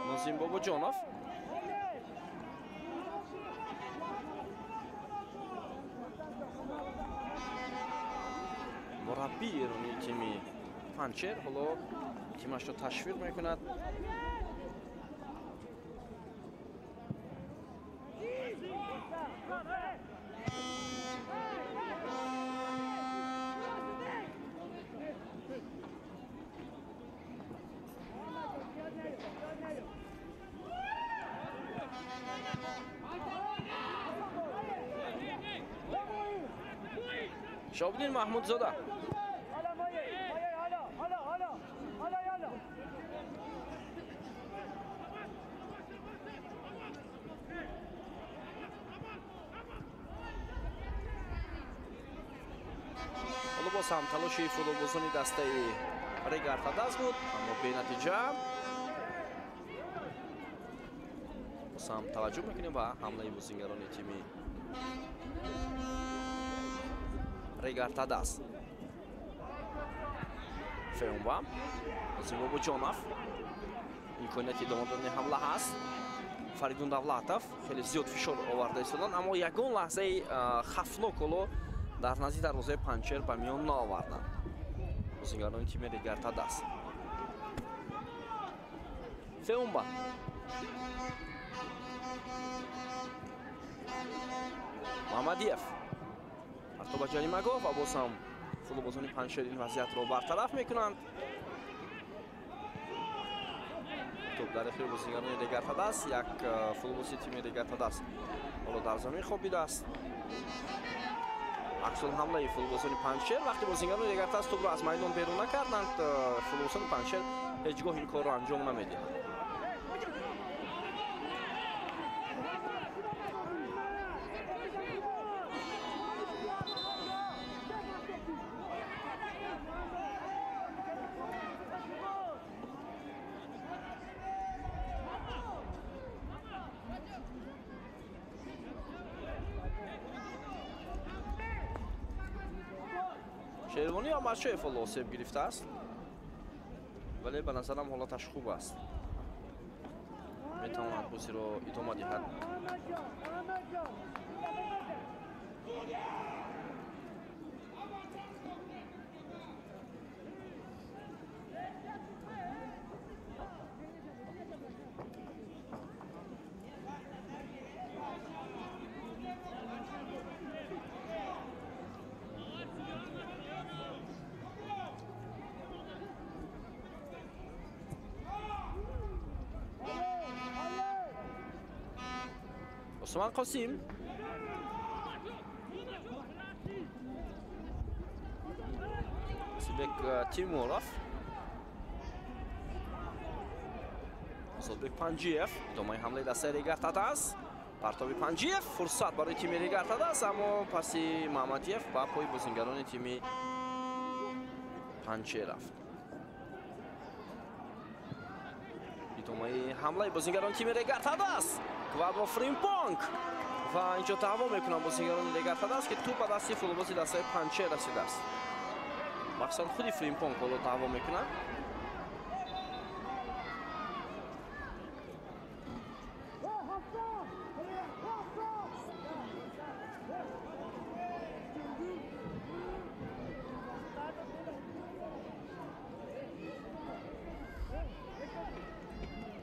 Нозим Бобоҷонов. Мураббии эронии тими Панҷшер ҳоло тимашро ташвиқ мекунад. Шобиддин Маҳмудзода. Ҳоло боз ҳам талоши футболбозони дастаи Регар-ТадАЗ буд, аммо бенатиҷа. Боз ҳам таваҷҷӯҳ мекунем ба ҳамлаи бозингарони тими Регар-ТадАЗ. Феумба, Нозим Бобоҷонов. Имконияти идома додани ҳамла ҳаст. Фаридун Давлатов хеле зиёд фишор оварда истоданд, аммо ягон лаҳзаи хафнок ҳоло дар назди дарвозаи Панҷшер ба миён наоварданд бозингарони тими Регар-ТадАЗ. Феумба. Маҳаммадиев. Партоба ҷаримагоҳ ва боз ҳам футболбозони Панҷшер ин вазъиятро бартараф мекунанд. Тӯб дар ихтиёри бозингарони Регар-ТадАЗ. Як футболбози тими Регар-ТадАЗ ҳоло дар замин хобидааст. Аксул ҳамлаи футболбозони Панҷшер. Вақте бозингарони Регар-ТадАЗ тӯбро аз майдон берун накарданд, футболбозони Панҷшер ҳеҷ гоҳ ин корро анҷом намедиҳанд. Шервонӣ Амадшоев ҳоло осеб гирифтааст, вале ба назарам ҳолаташ хуб аст, метавонад бозиро идома диҳад. Осман Қосим Асилбек Тимуров, Озодбек Панҷиев. Идомаи ҳамлаи дастаи Регар-ТадАЗ. Партоби Панҷиев, фурсат барои тими Регар-ТадАЗ, аммо паси Маҳмадиев ба пои бозингарони тими Панҷшер рафт. Идомаи ҳамлаи бозингарони тими Регар-ТадАЗ. Квадро Фримпонг ва инҷо даъво мекунанд бозингарони Регар-ТадАЗ, ки туп ба дасти футболбози дастаи Панҷшер расидааст. Махсусан худи Фримпонг ҳоло даъво мекунад.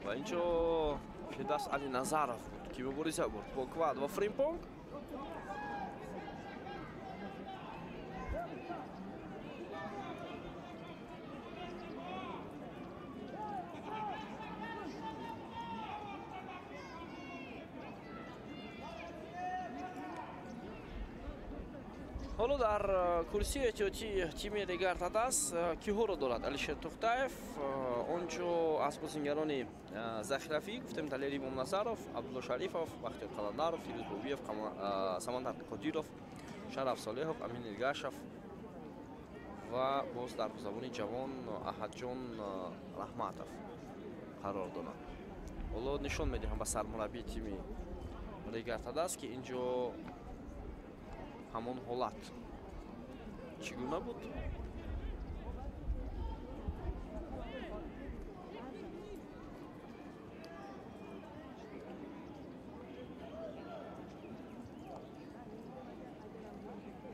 Ва инҷо Фирдавс Алиназаров буд, ки мубориза бурд бо Квадро Фримпонг. Ҳоло дар курсии эҳтиётии тими Регар-ТадАЗ киҳоро дорад Алишер Тухтаев. Онҷо аз бозингарони захиравӣ гуфтем Далери Имомназаров, Абдулло Шарифов, Бахтиёр Қаландаров, Фирӯз Бобиев, Самандар Қодиров, Шараф Солеҳов, Амин Иргашев ва боз дарвозабони ҷавон Аҳадҷон Раҳматов қарор доранд. Ҳоло нишон медиҳам ба сармураббии тими Регар-ТадАЗ, ки инҷо ҳамон ҳолат чӣ гуна буд.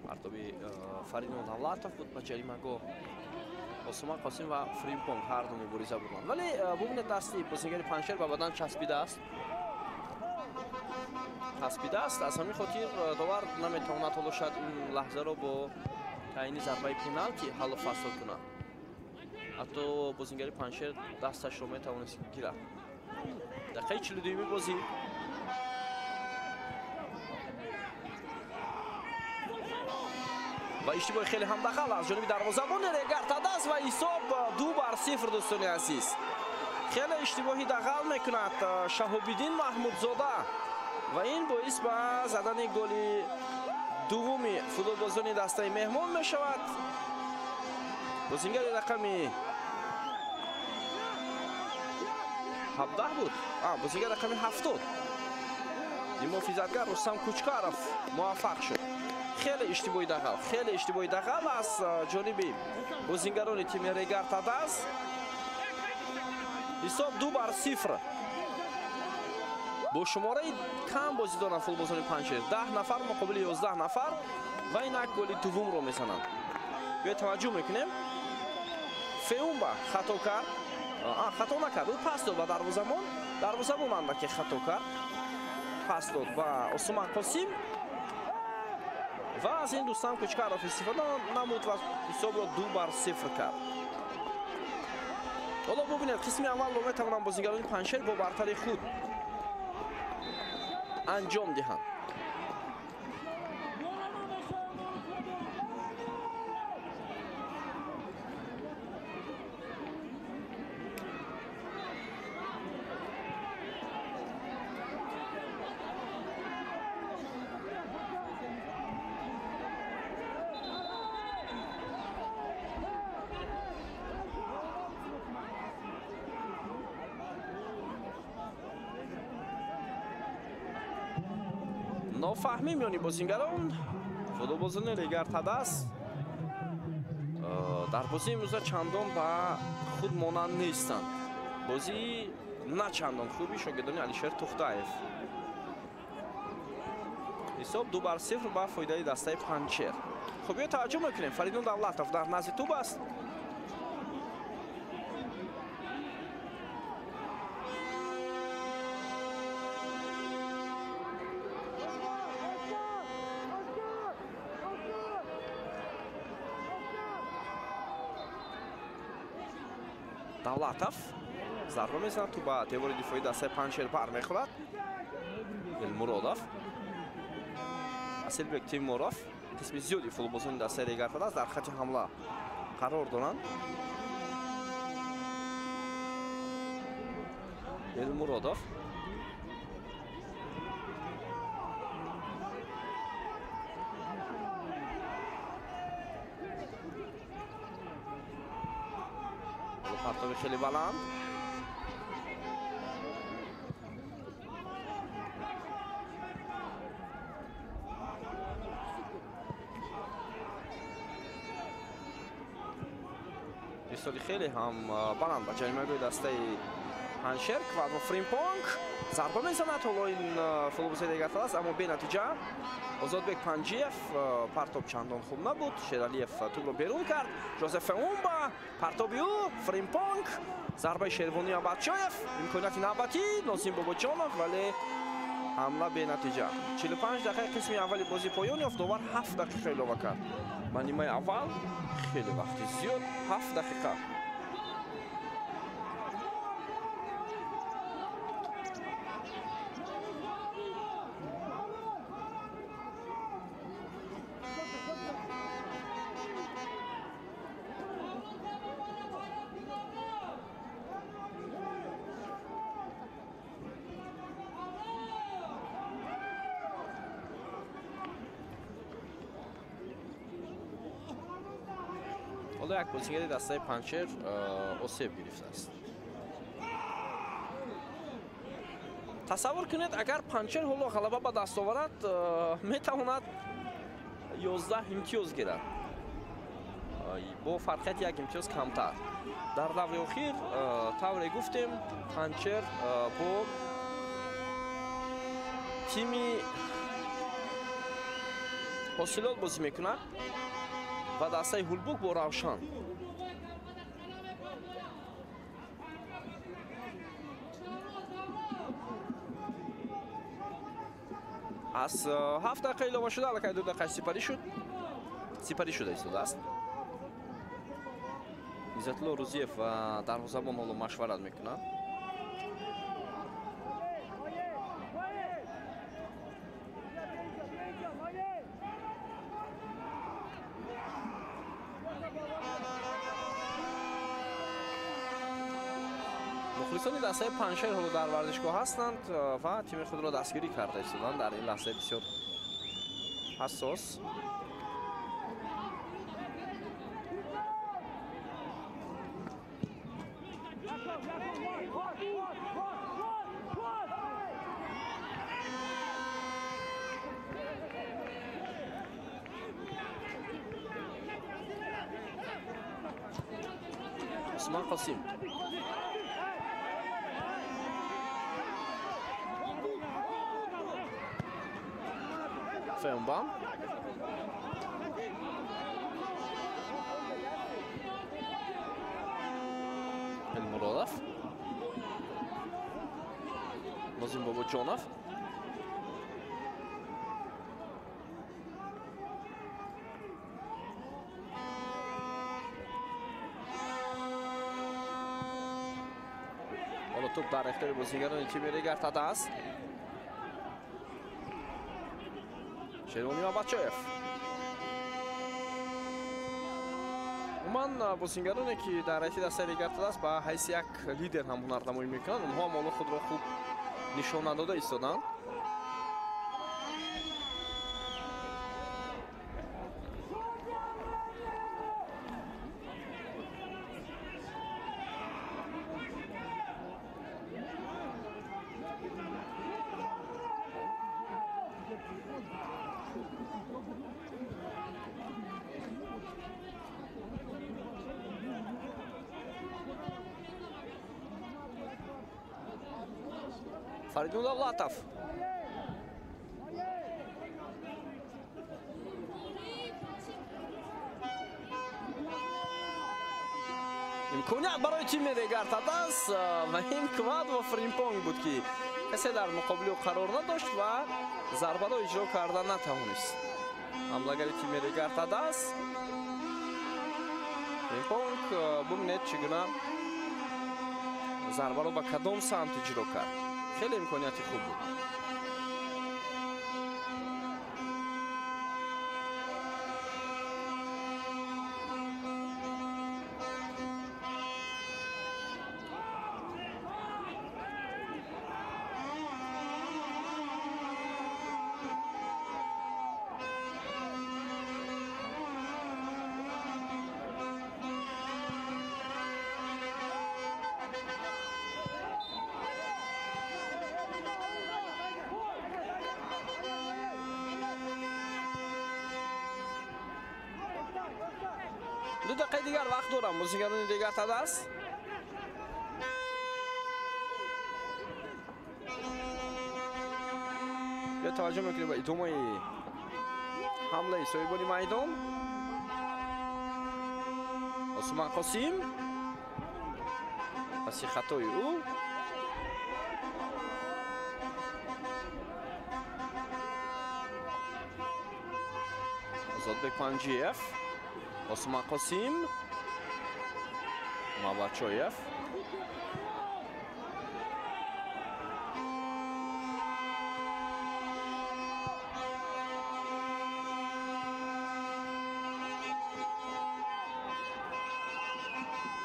Партоби Фаридун Давлатов буд ба ҷаримагоҳ. Осман Қосим ва Фримпонг ҳарду мубориза бурданд, вале бубинед дасти бозингари Панҷшер ба бадан часпидааст. Аз ҳамин хотир довар наметавонад ҳоло шояд ин лаҳзаро бо таъйини зарбаи пеналти ҳаллу фасл кунад. Ҳатто бозингари Панҷшер дасташро метавонист гирад. Дақиқаи 42-юми бозӣ. Ва иштибоҳи хеле ҳам дағал аз ҷониби дарвозабони Регар-ТадАЗ ва ҳисоб 2-0, дӯстони азиз. Хеле иштибоҳи дағал мекунад Шаҳобиддин Маҳмудзода ва ин боис ба задани голи дуввуми футболбозони дастаи меҳмон мешавад. Бозингари рақами 17 буд, бозингари рақами 70 муҳофизатгар Рустам Кучкаров муваффақ шуд. Хеле иштибоҳи дағал, хеле иштибоҳи дағал аз ҷониби бозингарони тими Регар-ТадАЗ. Ҳисоб 2-0. Бо шумораи кам бозӣ доранд футболбозони Панҷшер, 10 нафар муқобили 11 нафар ва инак голи дуввумро мезананд. Биё таваҷҷӯҳ мекунем. Феумба хато кард, хато накард, ӯ пас дод ба дарвозабон, дарвозабон андаке хато кард, пас дод ба Осман Қосим ва аз ин Рустам Кучкаров истифода намуд ва ҳисобро 2-0 кард. Ҳоло бубинед, қисми аввалро метавонанд бозингарони Панҷшер бо бартари худ анҷом диҳанд. Нофаҳмӣ миёни бозингарон. Футболбозони Регар-ТадАЗ Дар бозии имрӯза чандон ба худ монанд нестанд. Бозии на чандон хуби шогирдони Алишер Тухтаев. Ҳисоб 2-0 ба фоидаи дастаи Панҷшер. Хуб, биё таваҷҷӯҳ мекунем. Фаридун Давлатов дар назди тӯб аст. Давлатов зарба мезанад, тӯб ба девори дифоии дастаи Панҷшер бармехӯрад. Элмуродов, Асилбек Тимуров, қисми зиёди футболбозони дастаи Регар-ТадАЗ дар хати ҳамла қарор доранд. Элмуродов партоби хеле баланд. Истоди хеле ҳам баланд ба ҷаримагоҳи дастаи Панҷшер. Квадро Фримпонг зарба мезанад. Ҳоло ин футболбози Регар-ТадАЗ, аммо бенатиҷа. Озодбек Панҷиев партоб чандон хуб набуд. Шералиев тӯбро берун кард. Жозеф Умба партоби ӯ, Фримпонг, зарбаи Шервони Абадшоев, имконияти навбатӣ Нозим Бобоҷонов, вале ҳамла бенатиҷа. 45 дақиқаи қисми аввали бозӣ поён ёфт. Довар 7 дақиқа илова кард. Ба нимаи аввал хеле вақти зиёд, 7 дақиқа. Ҳоло як бозигари дастаи Панҷшер осеб гирифтааст. Тасаввур кунед, агар Панҷшер ҳоло ғалаба ба даст оварад, метавонад 11 имтиёз гирад. Бо фарқияти як имтиёз камтар. Дар даври охир, тавре гуфтем, Панҷшер бо тими Ҳосилот бозӣ мекунад ва дастаи Ҳулбук бо Равшан. Аз 7 дақиқа илова шуда, аллакай 2 дақиқа сипарӣ шуда истодааст. Иззатулло Рӯзиев ва дарвозабон ҳоло машварат мекунад. Мухлисони дастаи Панҷшер ҳоло дар варзишгоҳ ҳастанд ва тими худро дастгирӣ карда истоданд дар ин лаҳзаи бисёр ҳассос. Усман Қосим. Фембам. Элмуродов. Нозим Бобоҷонов. Ҳоло тӯб дар ихтиёри бозигарони тими Регар-ТадАЗ. Шервони Абадшоев. Умуман бозигароне ки дар ҳайати дастаи Регар-ТадАЗ ба ҳайси як лидер ҳам ҳунарнамоӣ мекунанд, онҳо ҳам ҳоло худро хуб нишон надода истоданд. Фаридун Давлатов. Имконият барои тими Регар-ТадАЗ ва ин Квадво Фримпонг буд, ки касе дар муқобили ӯ қарор надошт ва зарбаро иҷро карда натавонист. Ҳамлагари тими Регар-ТадАЗ Фримпонг, бубинед, чӣ гуна зарбаро ба кадом самт иҷро кард. Хеле имконияти хуб буд. Ду дақиқаи дигар вақт дорам бозигарони Регар-ТадАЗ. Биё таваҷҷӯҳ мекунем ба идомаи ҳамлаи соҳибони майдон. Осман Қосим паси хатои ӯ Озодбек Панҷиев, Осман Қосим, Мавлачоев.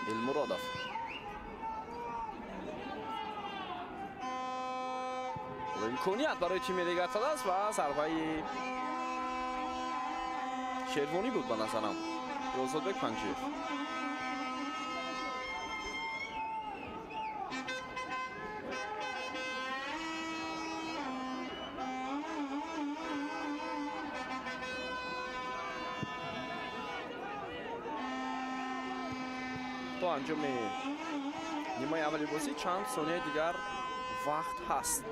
Илмуродов. Имконият барои тими Регар-ТадАЗ ва зарбаи шервонӣ буд ба назарам. Озодбек Панҷиев. То анҷоми нимаи аввали бозӣ чанд сонияи дигар вақт ҳаст.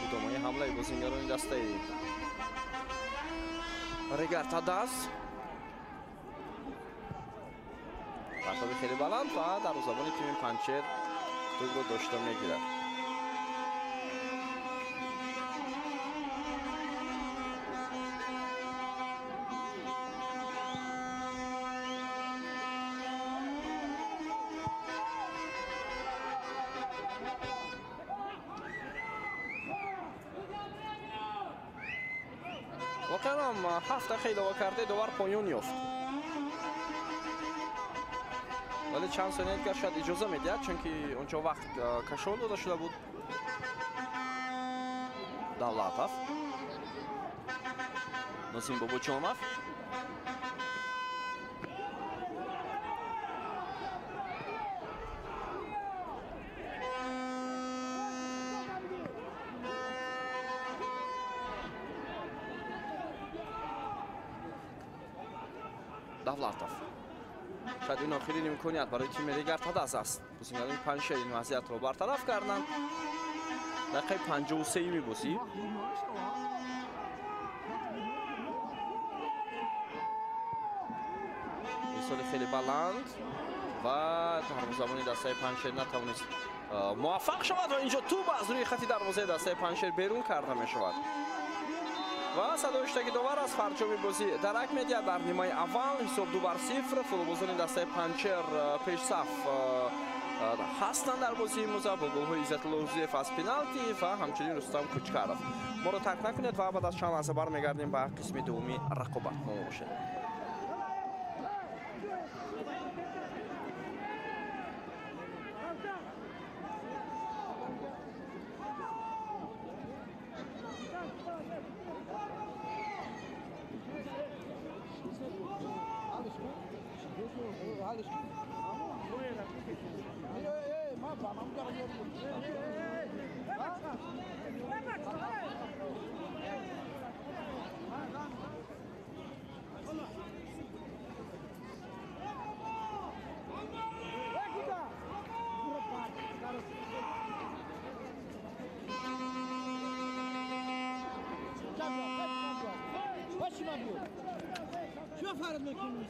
Идомаи ҳамлаи бозингарони дастаи Регар-ТадАЗ. Партоби хеле баланд ва дарвозабони тими Панҷшер тӯбро дошта мегирад. Воқеан ҳам 7 дақиқа илова карда довар поён ёфт. Вале чанд сония дигар шояд иҷоза медиҳад, чунки онҷо вақт кашол дода шуда буд. Давлатов, Носим Бобоҷонов. Давлатов. Шояд ин охирин имконият барои тими Регар-ТадАЗ аст. Бозингарони Панҷшер ин вазъиятро бартараф карданд. Дақиқаи 53-юми бозӣ. Ирсоли хеле баланд ва дарвозабони дастаи Панҷшер натавонист муваффақ шавад ва инҷо тӯб аз рӯи хати дарвозаи дастаи Панҷшер берун карда мешавад. Ва садои ҳуштаки довар аз фарҷоми бозӣ дарак медиҳад. Дар нимаи аввал ҳисоб 2-0. Футболбозони дастаи Панҷшер пешсаф ҳастанд дар бозии имрӯза бо голҳои Иззатулло Ҳузиев аз пеналти ва ҳамчунин Рустам Кучкаров. Моро тарк накунед ва баъд аз чанд лаҳза бармегардем ба қисми дуввуми рақобат. Мо бошед. Фарқ мекунӣ?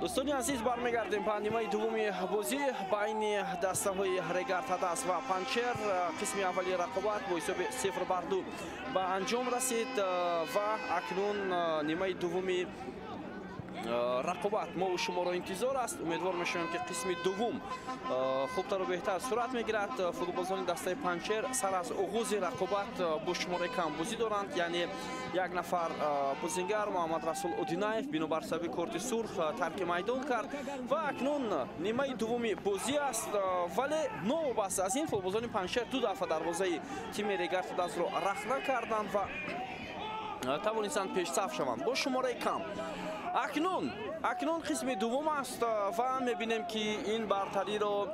Дӯстони азиз, бармегардем ба нимаи дуввуми бозӣ байни дастаҳои Регар Тадаз ва Панҷшер. Қисми аввали рақобат бо ҳисоби 0-2 ба анҷом расид ва акнун нимаи дуввуми рақобат мо шуморо интизор аст. Умедвор мешавем, ки қисми дуввум хубтару беҳтар сурат мегирад. Футболбозони дастаи Панҷшер сар аз оғози рақобат бо шумораи кам бозӣ доранд, яъне як нафар бозингар Муҳаммад Расул Одинаев бинобар сабаби корти сурх тарки майдон кард ва акнун нимаи дуввуми бозӣ аст. Вале новобаста аз ин футболбозони Панҷшер ду дафъа дарвозаи тими Регар Тадазро рахна карданд ва тавонистанд пешсаф шаванд бо шумораи кам. Акнун қисми дуввум аст ва мебинем, ки ин бартариро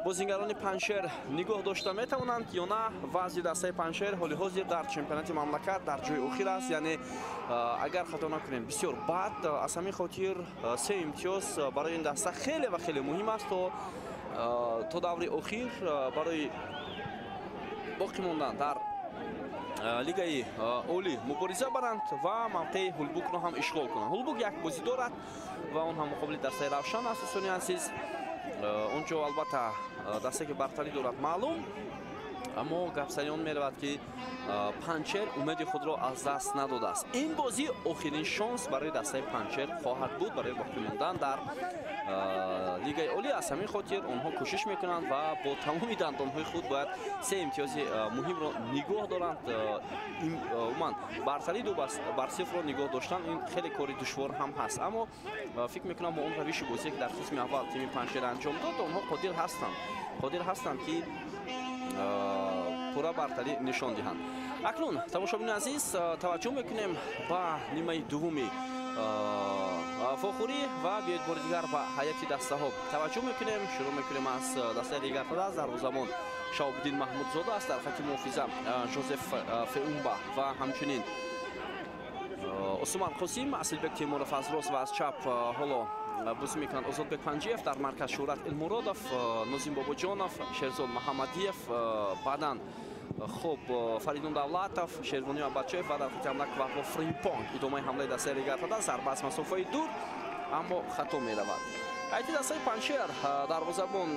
бозингарони Панҷшер нигоҳ дошта метавонанд ё на. Вазъи дастаи Панҷшер ҳоли ҳозир дар чемпионати мамлакат дар ҷои охир аст, яъне агар хато накунем бисёр бад. Аз ҳамин хотир се имтиёз барои ин даста хеле ва хеле муҳим аст то даври охир барои боқӣ мондан дар лигаи олӣ мубориза баранд ва мавқеи Ҳулбукро ҳам ишғол кунанд. Ҳулбук як бозӣ дорад ва он ҳам муқобили дастаи Равшан аст. Дӯстони азиз, он ҷо албатта дастае ки бартарӣ дорад маълум, аммо гап сари он меравад, ки Панҷшер умеди худро аз даст надодааст. Ин бозӣ охирин шонс барои дастаи Панҷшер хоҳад буд барои боқӣ мондан дар лигаи олӣ. Аз ҳамин хотир онҳо кӯшиш мекунанд ва бо тамоми дандонҳои худ бояд се имтиёзи муҳимро нигоҳ доранд. Умуман бартарӣ 2-0 нигоҳ доштан ин хеле кори душвор ҳам ҳаст, аммо фикр мекунам бо он равиши бозие, ки дар қисми аввал тими Панҷшер анҷом дод, онҳо қодир ҳастанд, ки пурра бартарӣ нишон диҳанд. Акнун тамошобинони азиз, таваҷҷӯҳ мекунем ба нимаи дуввуми вохӯрӣ ва биёед бори дигар ба ҳайати дастаҳо таваҷҷӯҳ мекунем. Шурӯъ мекунем аз дастаи Регар Тадаз. Дарвозабон Шаҳобиддин Маҳмудзода аст, дар хати муҳофиза Жозеф Феумба ва ҳамчунин Усман Қосим, Асилбек Темуров аз рост ва аз чап ҳоло бозӣ мекунанд Озодбек Панҷиев, дар марказ Шӯҳрат Элмуродов, Нозим Бобоҷонов, Шерзод Маҳаммадиев, баъдан хуб Фаридун Давлатов, Шервони Абачоев ва дар хати ҳамла Квапло Фримпонг. Идомаи ҳамлаи дастаи Регар Тадаз, зарба аз масофаи дур, аммо хато меравад. Ҳайати дастаи Панҷшер: дарвозабон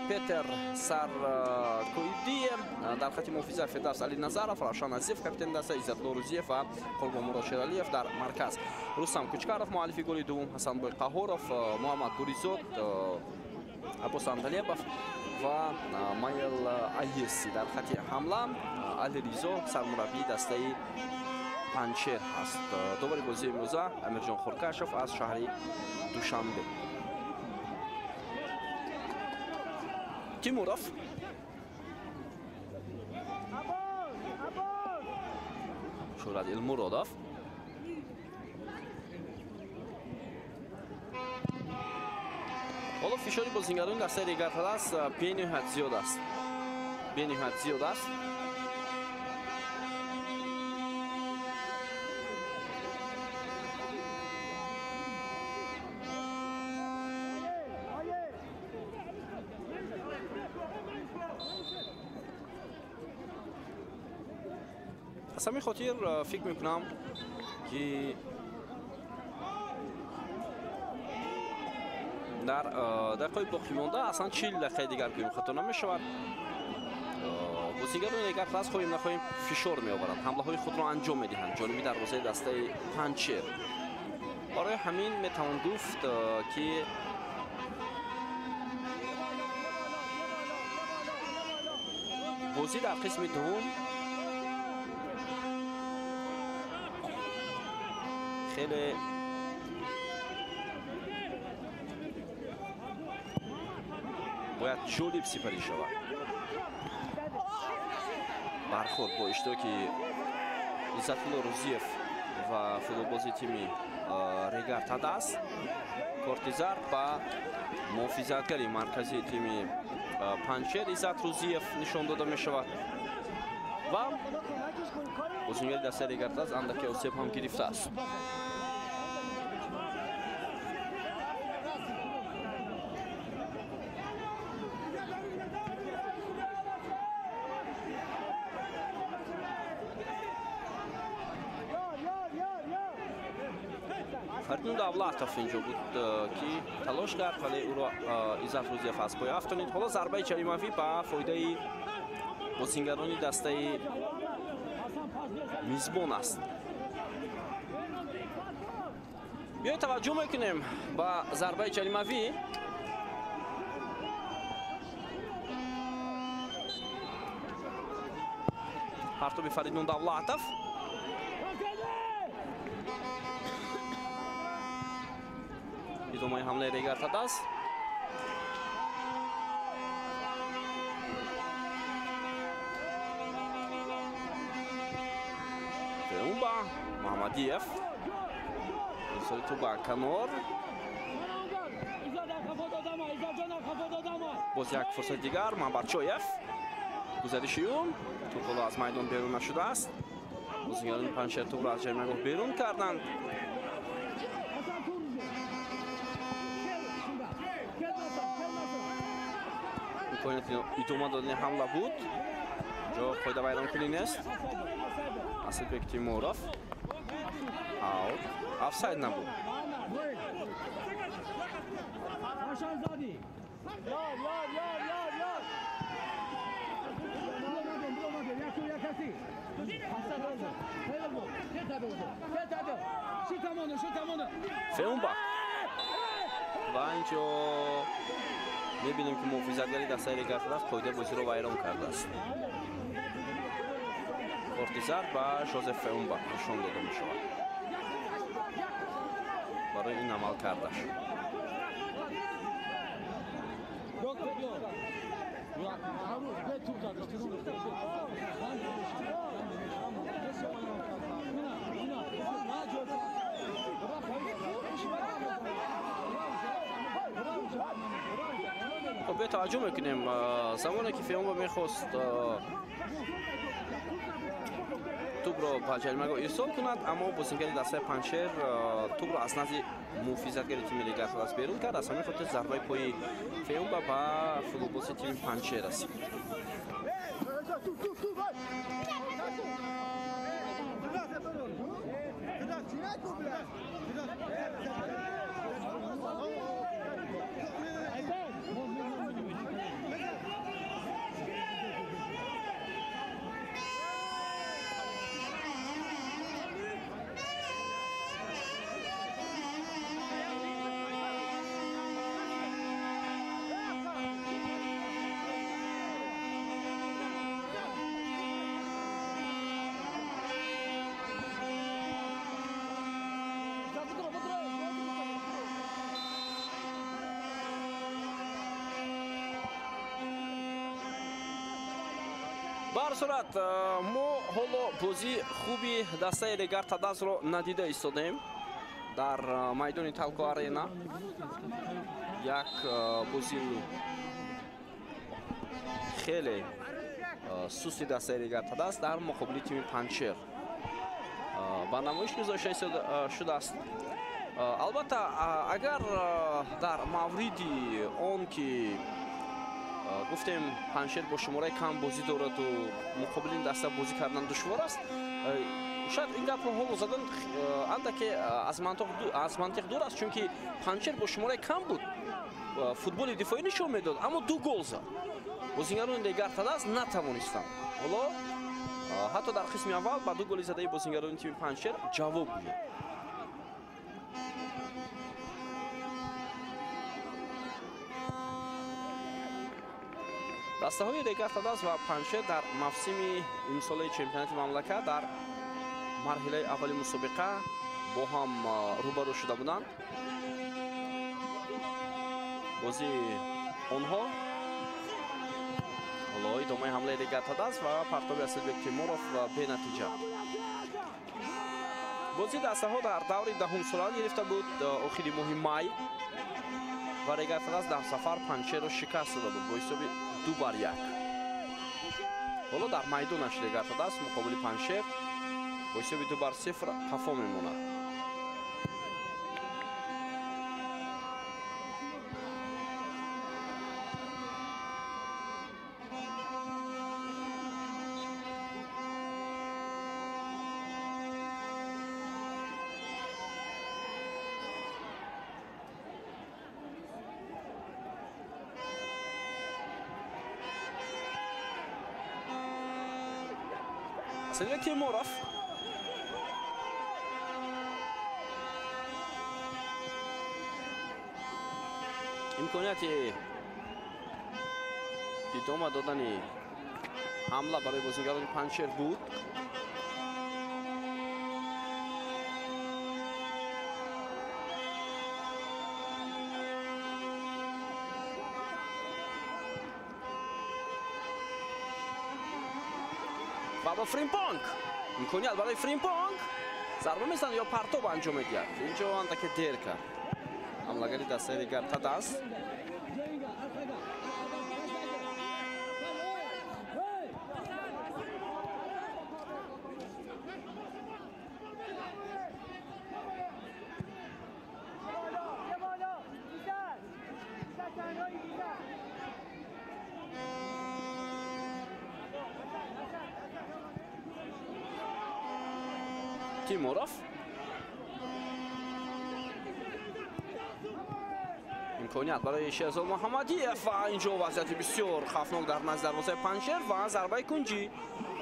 Петер Саркоидие, дар хати муҳофиза Фирдавс Алиназаров, Равшан Азиев капитани даста, Иззатулло Рузиев ва Қурбонмурод Шералиев. Дар марказ Рустам Кучкаров, муаллифи голи дуввум Ҳасанбой Қаҳоров, Муҳаммад Гуризод, Аббос Андалебов ва Майл Аеси. Дар хати ҳамла Алиризо сармураббии дастаи Панҷшер ҳаст. Довари бозии имрӯза Амирҷон Хуркашов аз шаҳри Душанбе. Тимуров, Шӯҳрат Илмуродов, ҳоло фишори бозингарони дастаи Регар Тадаз бениҳоят зиёд аст, бениҳоят зиёд аст. Аз ҳамин хотир фикр мекунам, ки дар дақиқаи боқӣ монда, аслан 40 дақиқаи дигар гӯем хато намешавад, бозигарони Регар Тадаз хоҳем нахоҳем фишор меоваранд, ҳамлаҳои худро анҷом медиҳанд ҷониби дарвозаи дастаи Панҷшер. Барои ҳамин метавон гуфт, ки бозӣ дар қисми дуввум хеле бояд ҷолиб сипарӣ шавад. Бархӯрд бо иштироки Иззатулло Рузиев ва футболбози тими Регар Тадаз. Корти зард ба муҳофизатгари марказии тими Панҷшер Иззат Рузиев нишон дода мешавад ва бозингари дастаи Регар Тадаз андаке осеб ҳам гирифтааст. Фаридун Давлатов инҷо буд, ки талош кард, вале ӯро Иззат Рӯзиев аз пой афтонид. Ҳоло зарбаи ҷаримавӣ ба фоидаи бозингарони дастаи мизбон аст. Биёед таваҷҷӯҳ мекунем ба зарбаи ҷаримавӣ. Партоби Фаридун Давлатов. Идомаи ҳамлаи Регар Тадаз. Феумба, Маҳмадиев. Ирсоли тӯб ба канор. Боз як фурсати дигар, Манбарчоев. Гузариши ӯ. Тӯб ҳоло аз майдон берун нашудааст. Бозингарони Панҷшер тӯбро аз ҷаримагоҳ берун карданд. Имконияти идома додани ҳамла буд. Инҷо қоидавайронкунӣ нест. Асилбек Тимуров. Аут. Офсайд набуд. Феумба. Ва инҷо мебинем, ки муҳофизатгари дастаи Регар Тадаз қоидаи бозиро вайрон кардааст. Корти зард ба Жозеф Феумба нишон дода мешавад барои ин амал кардаш. Хоб, биё таваҷҷӯҳ мекунем. Замоне ки Феумба мехост тӯбро ба ҷаримагоҳ ирсол кунад, аммо бозингари дастаи Панҷшер тӯбро аз назди муҳофизатгари тими Регар Тадаз берун кард. Аз ҳамин хотир зарбаи пои Феумба ба футболбози тими Панҷшер расид. Ба ҳар сурат, мо ҳоло бозии хуби дастаи Регар Тадазро надида истодаем дар майдони Талко Арена. Як бозии хеле сусти дастаи Регар Тадаз дар муқобили тими Панҷшер ба намоиш гузошта шудааст. Албатта, агар дар мавриди он ки гуфтем Панҷшер бо шумораи кам бозӣ дораду муқобили ин даста бозӣ кардан душвор аст, шояд ин гапро ҳоло задан андаке аз мантиқ дур аст, чунки Панҷшер бо шумораи кам буд, футболи дифоӣ нишон медод, аммо ду гол зад. Бозингарони Регар Тадаз натавонистанд. Ҳоло ҳатто дар қисми аввал ба ду голи задаи бозингарони тими Панҷшер ҷавоб гӯяд. Дастаҳои Регар Тадаз ва Панҷшер дар мавсими имсолаи чемпионати мамлакат дар марҳилаи аввали мусобиқа бо ҳам рӯбарӯ шуда буданд. Бозии онҳо ҳоло идомаи ҳамлаи Регар Тадаз ва партоби Асилбек Тимуров бенатиҷа. Бозии дастаҳо дар даври даҳум сурат гирифта буд охири моҳи май ва Регар Тадаз дар сафар Панҷшерро шикаст дода буд бо ҳисоби 2-1. Ҳоло дар майдонаш Регар Тадаз муқобили Панҷшер бо ҳисоби 2-0 қафо мемонад. Асилбек Тимуров. Имконияти идома додани ҳамла барои бозигарони Панҷшер буд. Ва бо Фримпонг. Имконият барои Фримпонг. Зарба мезанад ё партоб анҷом медиҳад. Инҷо андаке дер кард. Ҳамлагари дастаи дигар Тадас. Тимуров. Имконият барои Шерзод Муҳаммадиев ва инҷо вазъияти бисёр хавфнок дар назди дарвозаи Панҷшер ва зарбаи кунҷӣ.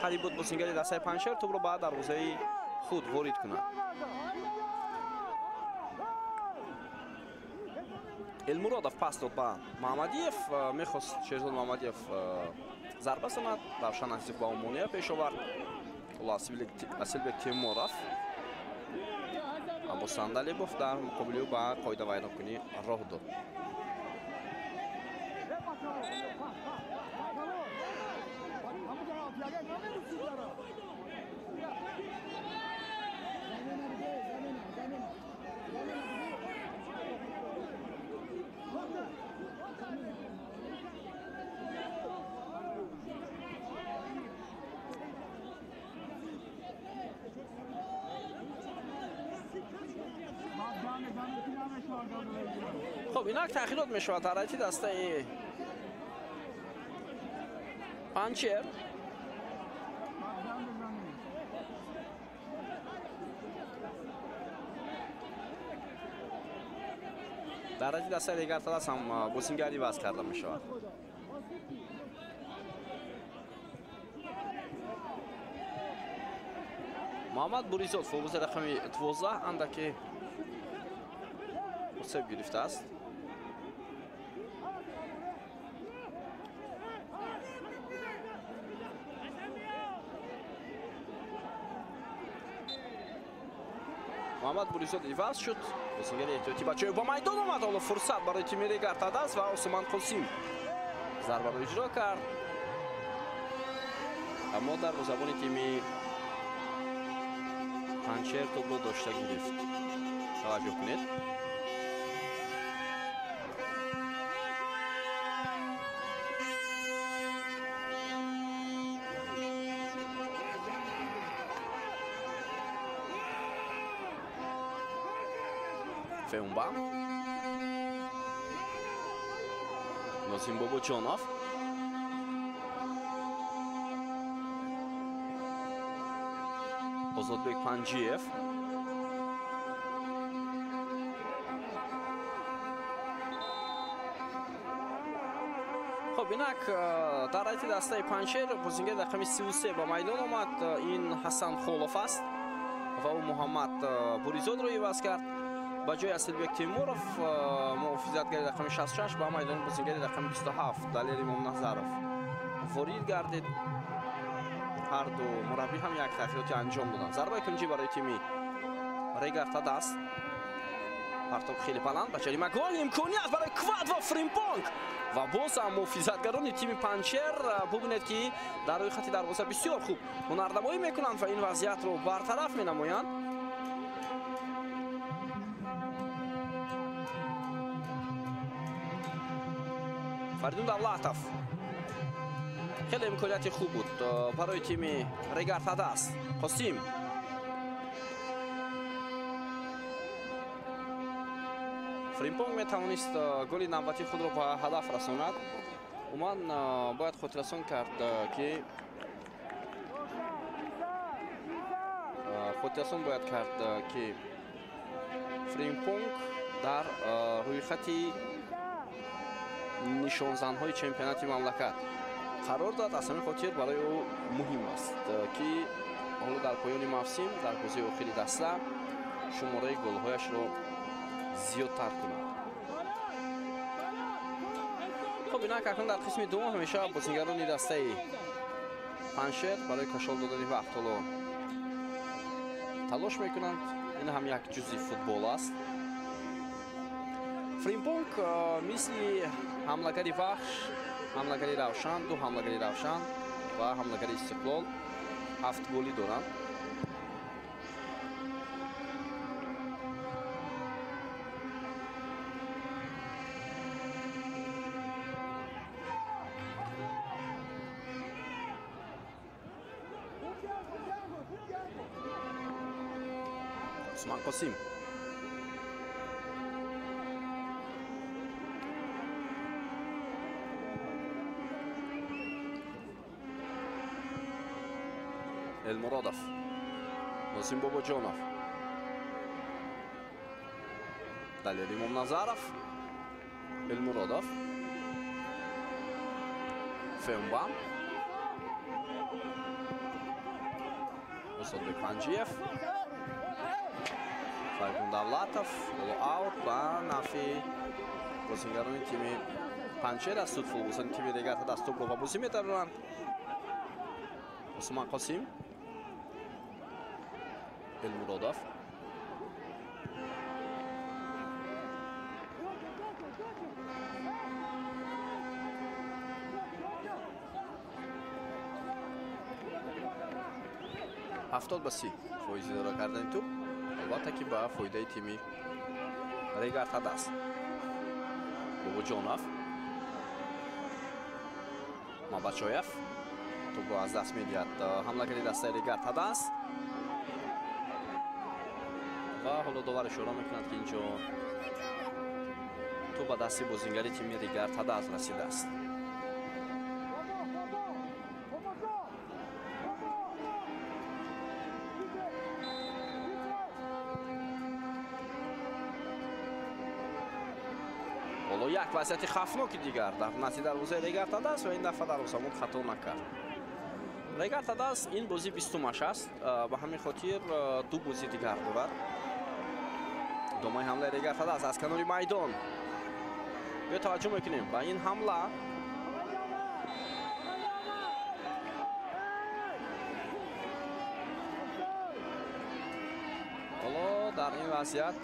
Қариб буд бозингари дастаи Панҷшер тӯбро ба дарвозаи худ ворид кунад. Элмуродов пас дод ба Муҳаммадиев. Мехост Шерзод Муҳаммадиев зарба занад. Равшан Азизов ба ӯ монеа пеш овард. Асилбек Тимуров. Абу Сандалибов дар муқобили ӯ ба қоидавайронкунӣ роҳ дод. Хуб, инак таъхирот мешавад дар ҳайати дастаи Панҷшер. Дар ҳайати дастаи дигар Тадас ҳам бозингар иваз карда мешавад. Муҳаммад Буризод форварди рақами 12 андаке осеб гирифтааст. Муҳаммад Буризод иваз шуд. Бозингари эҳтиётӣ ба ҷои ба майдон омад. Ҳоло фурсат барои тими Регар Тадас ва Усмон Қосим зарбаро иҷро кард. Аммо дарвозабони тими Панҷшер тӯбро дошта гирифт. Таваҷҷӯҳ кунед. Феумба. Нозим Бобоҷонов. Озодбек Панҷиев. Хуб, инак дар ҳайати дастаи Панҷшер бозингари рақами 33 ба майдон омад. Ин Ҳасан Холов аст ва ӯ Муҳаммад Буризодро иваз кард. Ба ҷои Асилбек Тимуров муҳофизатгари рақами 66 ба майдони бозингари рақами 27 Далер Имомназаров ворид гардид. Ҳар ду мураббӣ ҳам як таъхироти анҷом доданд. Зарбаи кунҷӣ барои тими Регар Тадас. Партоб хеле баланд ба ҷаримагоҳ. Имконият барои Квад ва Фримпонг. Ва боз ҳам муҳофизатгарони тими Панҷшер бубинед, ки дар рӯи хати дарвоза бисёр хуб ҳунарнамоӣ мекунанд ва ин вазъиятро бартараф менамоянд. Фаридун Давлатов. Хеле имконияти хуб буд барои тими Регар Тадас. Қосим. Фримпонг метавонист голи навбатии худро ба ҳадаф расонад. Умуман бояд хотиррасон кард, ки Фримпонг дар рӯйхати нишонзанҳои чемпионати мамлакат қарор дод. Аз ҳамин хотир барои ӯ муҳим аст, ки Ҳоло дар поёни мавсим, дар бозии охири даста шумораи голҳояшро зиёдтар кунад. Хуб, инак акнун дар қисми дуввум ҳамеша бозигарони дастаи Панҷшер барои кашол додани вақт ҳоло талош мекунанд. Ин ҳам як ҷузъи футбол аст. Фримпонг мисли ҳамлагари Вахш, ҳамлагари Равшан, ду ҳамлагари Равшан ва ҳамлагари Истиқлол 7 голӣ доранд. Усман Қосим. Элмуродов, Носим Бобоҷонов, Далер Имомназаров, Элмуродов, Фембам, Устодбек Панҷиев, Фаридун Давлатов, аут ба нафи бозигарони тими Панҷшер аст. Футболбозони тими Регар-ТадАЗ тӯбро ба бозӣ метароранд. Усман Қосим, Элмуродов, 70-30 фоизи идора кардани тӯб албатта ки ба фоидаи тими Регар-ТадАЗ. Бобоҷонов, Мабачоев тӯбро аз даст медиҳад ҳамлагари дастаи Регар-ТадАЗ ва ҳоло довар ишора мекунад, ки инҷо тӯб ба дасти бозингари тими Регар-ТадАЗ расидааст. Ҳоло як вазъияти хавфноки дигар дар назди дарвозаи Регар-ТадАЗ ва ин дафъа дарвозабон хато накард. Регар-ТадАЗ ин бозӣ 20-умаш аст, ба ҳамин хотир ду бозӣ дигар дорад. Домаи ҳамлаи Регар-ТадАЗ аз канори майдон. Биё таваҷҷӯҳ мекунем ба ин ҳамла. Ҳоло дар ин вазъият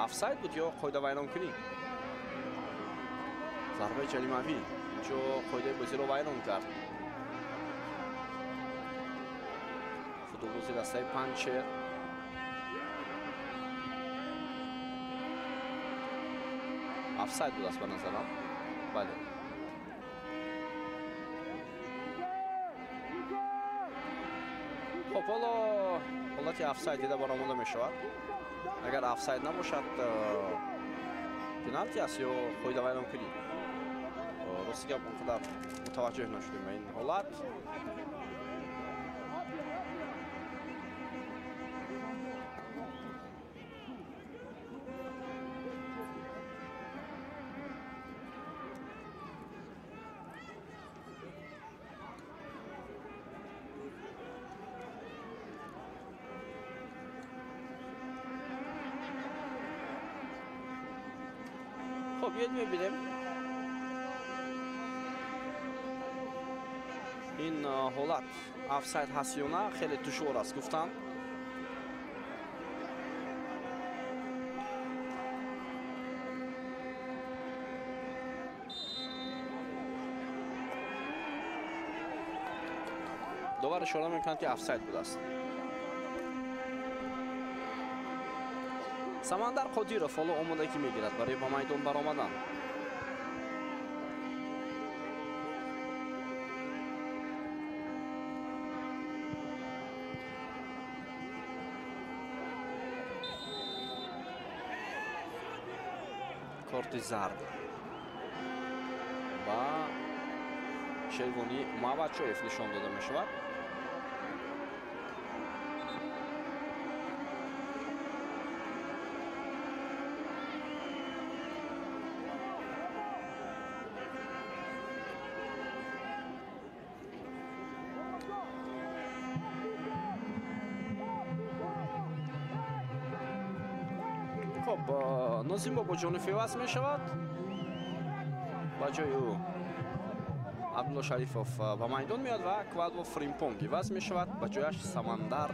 офсайд буд ё қоидавайронкунӣ? Зарбаи ҷаримавӣ инҷо қоидаи бозиро вайрон кард. Футболбози дастаи Панҷшер. Офсайд будааст ба назарам. Бале. Хоб, ҳоло ҳолати офсайд дида баромада мешавад. Агар офсайд набошад, пеналти аст ё қоидавайронкунӣ? Рости гап он қадар мутаваҷҷӯҳ нашудем ба ин ҳолат. Хоб, биёед мебинем ин ҳолат офсайд ҳаст ё на, хеле душвор аст гуфтан. Довар ишора мекунад, ки офсайд будааст. Самандар Қодиров ҳоло омодагӣ мегирад барои ба майдон баромадан. Корти зард ба Шервонӣ Мавачоев нишон дода мешавад. Хуб, Нозим Бобоҷонов иваз мешавад. Ба ҷои ӯ Абдулло Шарифов ба майдон меояд ва Квадво Фримпонг иваз мешавад. Ба ҷояш Самандар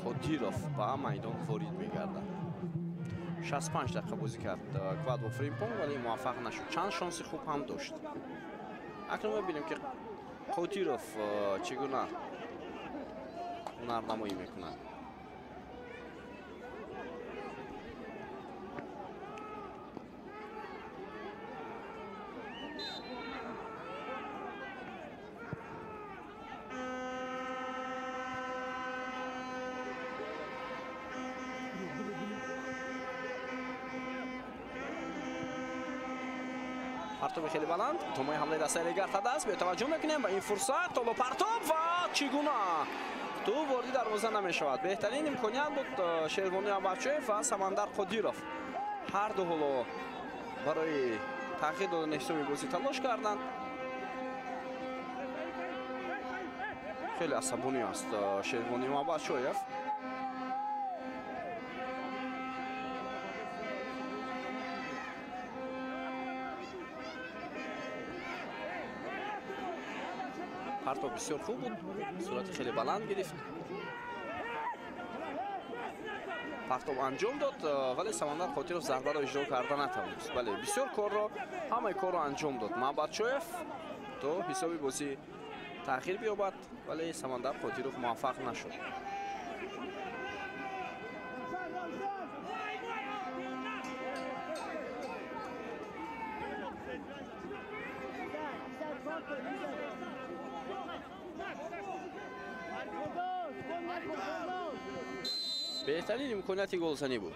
Қодиров ба майдон ворид мегардад. 65 дақиқа бозӣ кард Квадво Фримпонг, вале муваффақ нашуд. Чанд шонси хуб ҳам дошт. Акнун мебинем, ки Қодиров чӣ гуна ҳунарнамоӣ мекунад. Партоби хеле баланд, томои ҳамлаи дастаи Регар Тадас. Бетаваҷҷӯҳ мекунем ба ин фурсат. Толо партоб ва чӣ гуна тӯб ворди дарвоза намешавад. Беҳтарин имконият буд Шервони Абачоев ва Самандар Қодиров. Ҳар ду ҳоло барои тағйир додани ҳисоби бозӣ талош карданд. Хеле асабонӣ аст Шервони Абачоев. Партоб бисёр хуб буд, сурати хеле баланд гирифт. Партоб анҷом дод, вале Самандар Қодиров зарбаро иҷро карда натавонист. Бале, бисёр корро, ҳамаи корро анҷом дод Маҳбатшоев то ҳисоби бозӣ таъхир биёбад, вале Самандар Қодиров муваффақ нашуд. Беҳтарин имконияти голзанӣ буд.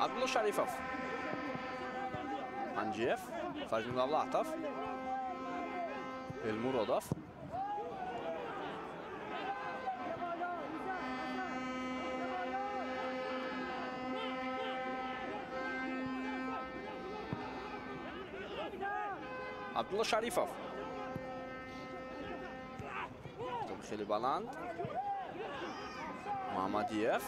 Абдулло Шарифов, Анҷиев, Фаридун Давлатов, Элмуродов. Абдулло Шарифов. Топ хеле баланд. Муҳаммадиев.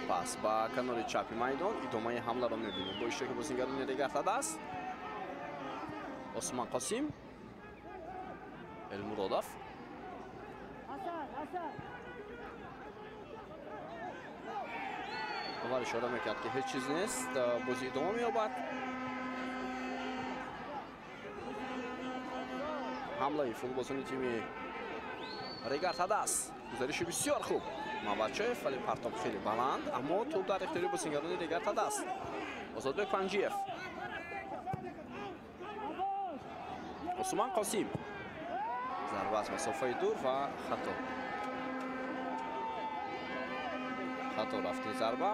Пас ба канори чапи майдон идомаи ҳамларо мебинем. Бо иштироки бозингарони Регар Тадас. Осман Қосим. Элмуродов. Довар ишора мекард, ки ҳеҷ чиз нест. Бозӣ идома меёбад. Ҳамлаи футболбозони тими Регар Тадас. Гузариши бисёр хуб Мабачоев, вале партоб хеле баланд, аммо тӯб дар ихтиёри бозингарони Регар Тадас. Озодбек Панҷиев. Усман Қосим. Зарба аз масофаи дур ва хато. Хато рафти зарба.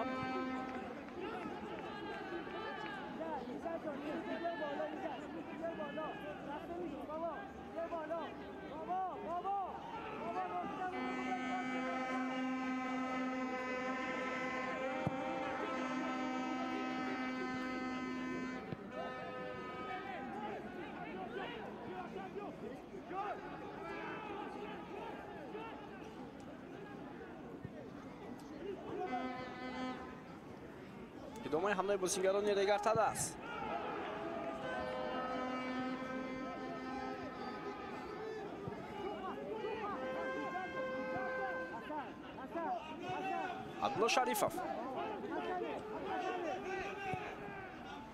Идомаи ҳамлаи бозингарони Регар Тадас. Абдулло Шарифов.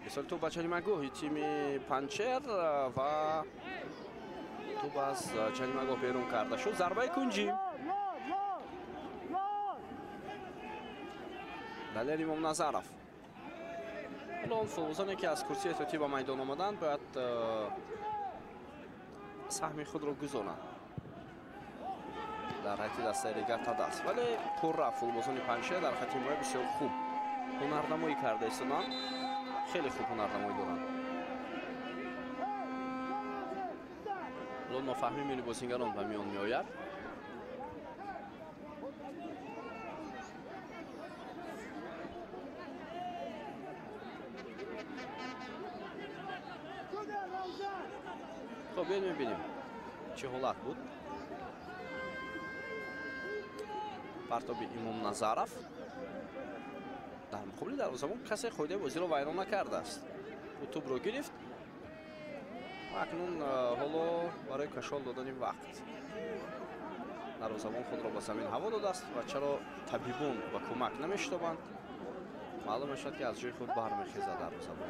Ирсоли тӯб ба ҷаримагоҳи тими Панҷшер ва тӯб аз ҷаримагоҳ берун карда шуд. Зарбаи кунҷӣ. Далер Имомназаров. Ҳоло он футболбозоне, ки аз курсии эҳтиётӣ ба майдон омаданд, бояд саҳми худро гузоранд дар ҳайати дастаи Регар Тадас. Вале пурра футболбозони Панҷшер дар хати ҳимоя бисёр хуб ҳунарнамоӣ карда истоданд. Хеле хуб ҳунарнамоӣ доранд. Ҳоло нофаҳмӣ миёни бозингарон ба миён меояд. Ҳоло биёед мебинем чӣ ҳолат буд. Партоби Имомназаров дар муқобили дарвозабон касе қоидаи бозиро вайрон накардааст. Ӯ тӯбро гирифт ва акнун ҳоло барои кашол додани вақт дарвозабон худро ба замин ҳаво додааст ва чаро табибон ба кӯмак намешитобанд, маълум мешавад ки аз ҷои худ бармехезад дарвозабон.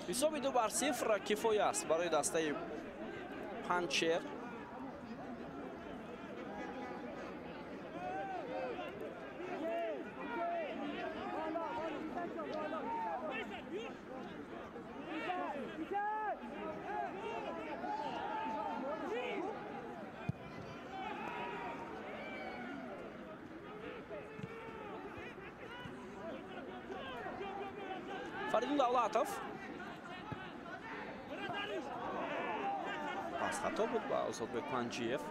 Ҳисоби 2-0 кифоя аст барои дастаи Панҷшер. Фаридун Давлатов пас хато буд ба Озодбек Панҷиев.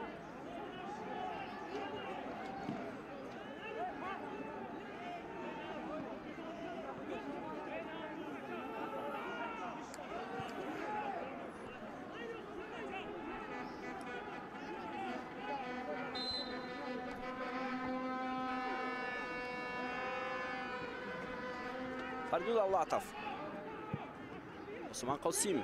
Фаридун Давлатов, Усман Қосим.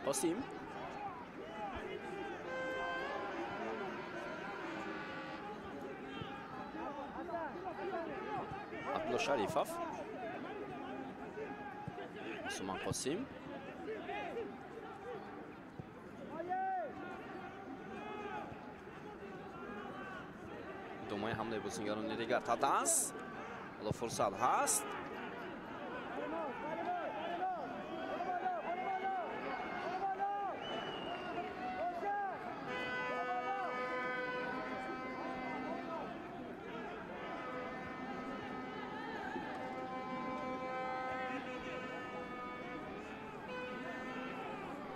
Қосим. Абдулло Шарифов. Усман Қосим. Идомаи ҳамлаи бозингарони дигар Тадас. Ҳоло фурсат ҳаст.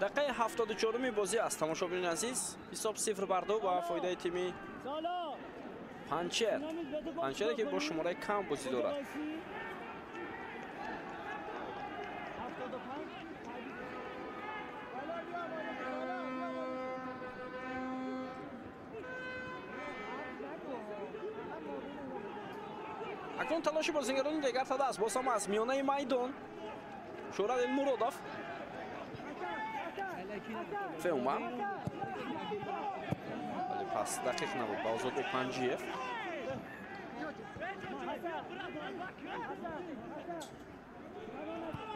Дақиқаи 74-уми бозӣ аст, тамошобинони азиз. Ҳисоб 0-2 ба фоидаи тими Панҷшер. Панҷшере ки бо шумораи кам бозӣ дорад. Акнун талоши бозингарони дигар Тадас боз ҳам аз миёнаи майдон. Шӯҳрат Элмуродов. Феума. Вале пас дақиқ набуд ба Озодбек Панҷиев.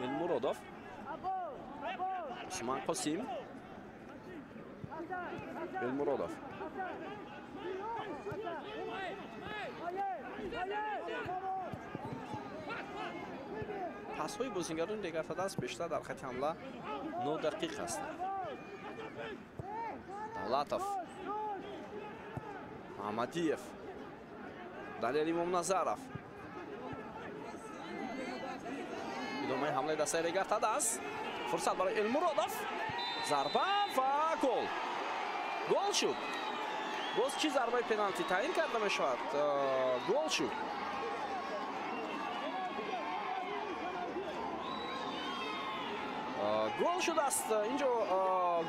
Элмуродов. Усман Қосим. Элмуродов. Пасҳои бозингарони дигар Тадас бештар дар хати ҳамла нодақиқ ҳастанд. Давлатов, Муҳаммадиев, Далер Имомназаров. Идомаи ҳамлаи дастаи дигар Тадас. Фурсат барои Элмуродов. Зарба ва гол. Гол шуд. Боз чӣ зарбаи пеналти таъин карда мешавад? Гол шуд. Гол шудааст. Инҷо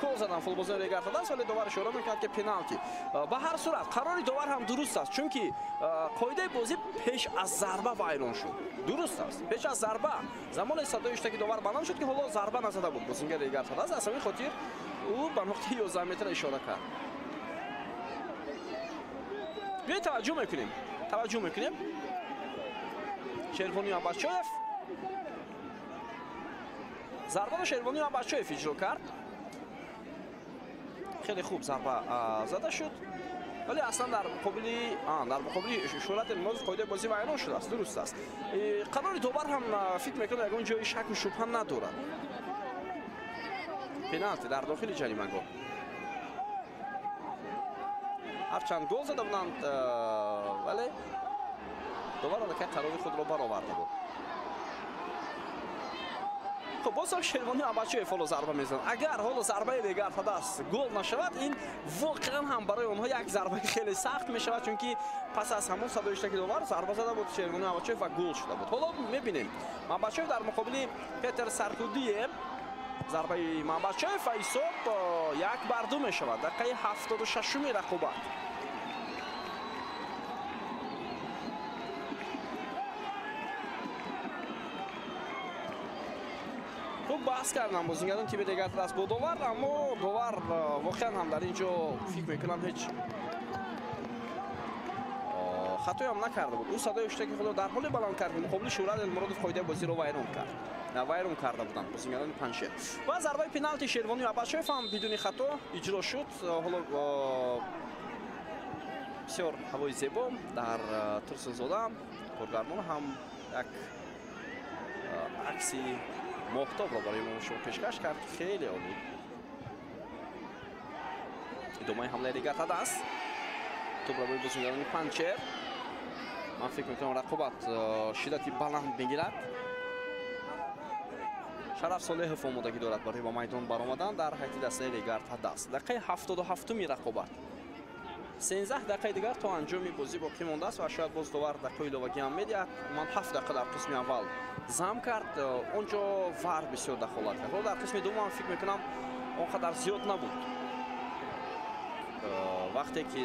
гол задан футболбозони дигар Тадас, вале довар ишора мекунад ки пеналти. Ба ҳар сурат қарори довар ҳам дуруст аст, чунки қоидаи бозӣ пеш аз зарба вайрон шуд. Дуруст аст, пеш аз зарба. Замоне садои ишта ки довар баланд шуд ки ҳоло зарба назада буд бозингари дигар Тадас, аз ҳамин хотир ӯ ба нуқтаи 11 метра ишора кард. Биёед таваҷҷӯҳ мекунем. Таваҷҷӯҳ мекунем. Шервони Аббасчоев зарбаро Шервони Аббасчоев иҷро кард. Хеле хуб зарба зада шуд, вале аслан дар муқобили Шӯҳрат Элмуродов қоидаи бозӣ вайрон шудааст. Дуруст аст. Қарори довар ҳам фикр мекунам ягон ҷои шаку шубҳа надорад. Пеналти дар дохили ҷаримагоҳ. Ҳарчанд гол зада буданд, вале довар аллакай қарори худро бароварда буд. Хуб, боз ҳам Шервони Абачоев ҳоло зарба мезанад. Агар ҳоло зарбаи Регар-ТадАЗ гол нашавад, ин воқеан ҳам барои онҳо як зарбаи хеле сахт мешавад, чунки пас аз ҳамон садои иштаки довар зарба зада буд Шервони Абачоев ва гол шуда буд. Ҳоло мебинем Мамбачоев дар муқобили Петер Саркудие, зарбаи Мамбачоев ва ҳисоб 1-2 мешавад. Дақиқаи 76-уми рақобат. Хуб баҳс кардам бозингарон тими Регар-ТадАЗ бо довар, аммо довар воқеан ҳам дар ин ҷо фикр мекунам ҳеҷ хатоям накарда буд. Ӯ садои иштаки худро дар ҳоле баланд кард, ки муқобили Шӯрат Элмуродов қоидаи бозиро вайрон кард. Вайрон карда буданд бозингарони Панҷшер. Ва зарбаи пеналти Шервони Абачоев ҳам бидуни хато иҷро шуд. Ҳоло бисёр ҳавои зебо дар Турсунзода, коргармон ҳам як акси моҳтобро барои мо шумо пешкаш кард. Хеле олӣ. Идомаи ҳамлаи Регар-ТадАЗ. Тӯбро барои бозингарони Панҷшер. Ман фикр мекунам рақобат шиддати баланд мегирад. Шараф Солеҳов омодагӣ дорад барои ба майдон баромадан дар ҳайати дастаи Регар-ТадАЗ. Дақиқаи 77-уми рақобат. 13 дақиқаи дигар то анҷоми бозӣ боқӣ мондааст ва шояд боз довар дақиқаи иловагӣ ҳам медиҳад. Ман 7 дақиқа дар қисми аввал зам кард, он ҷо вар бисёр дахолат кард. Дар қисми дуввум ҳам фикр мекунам он қадар зиёд набуд вақте ки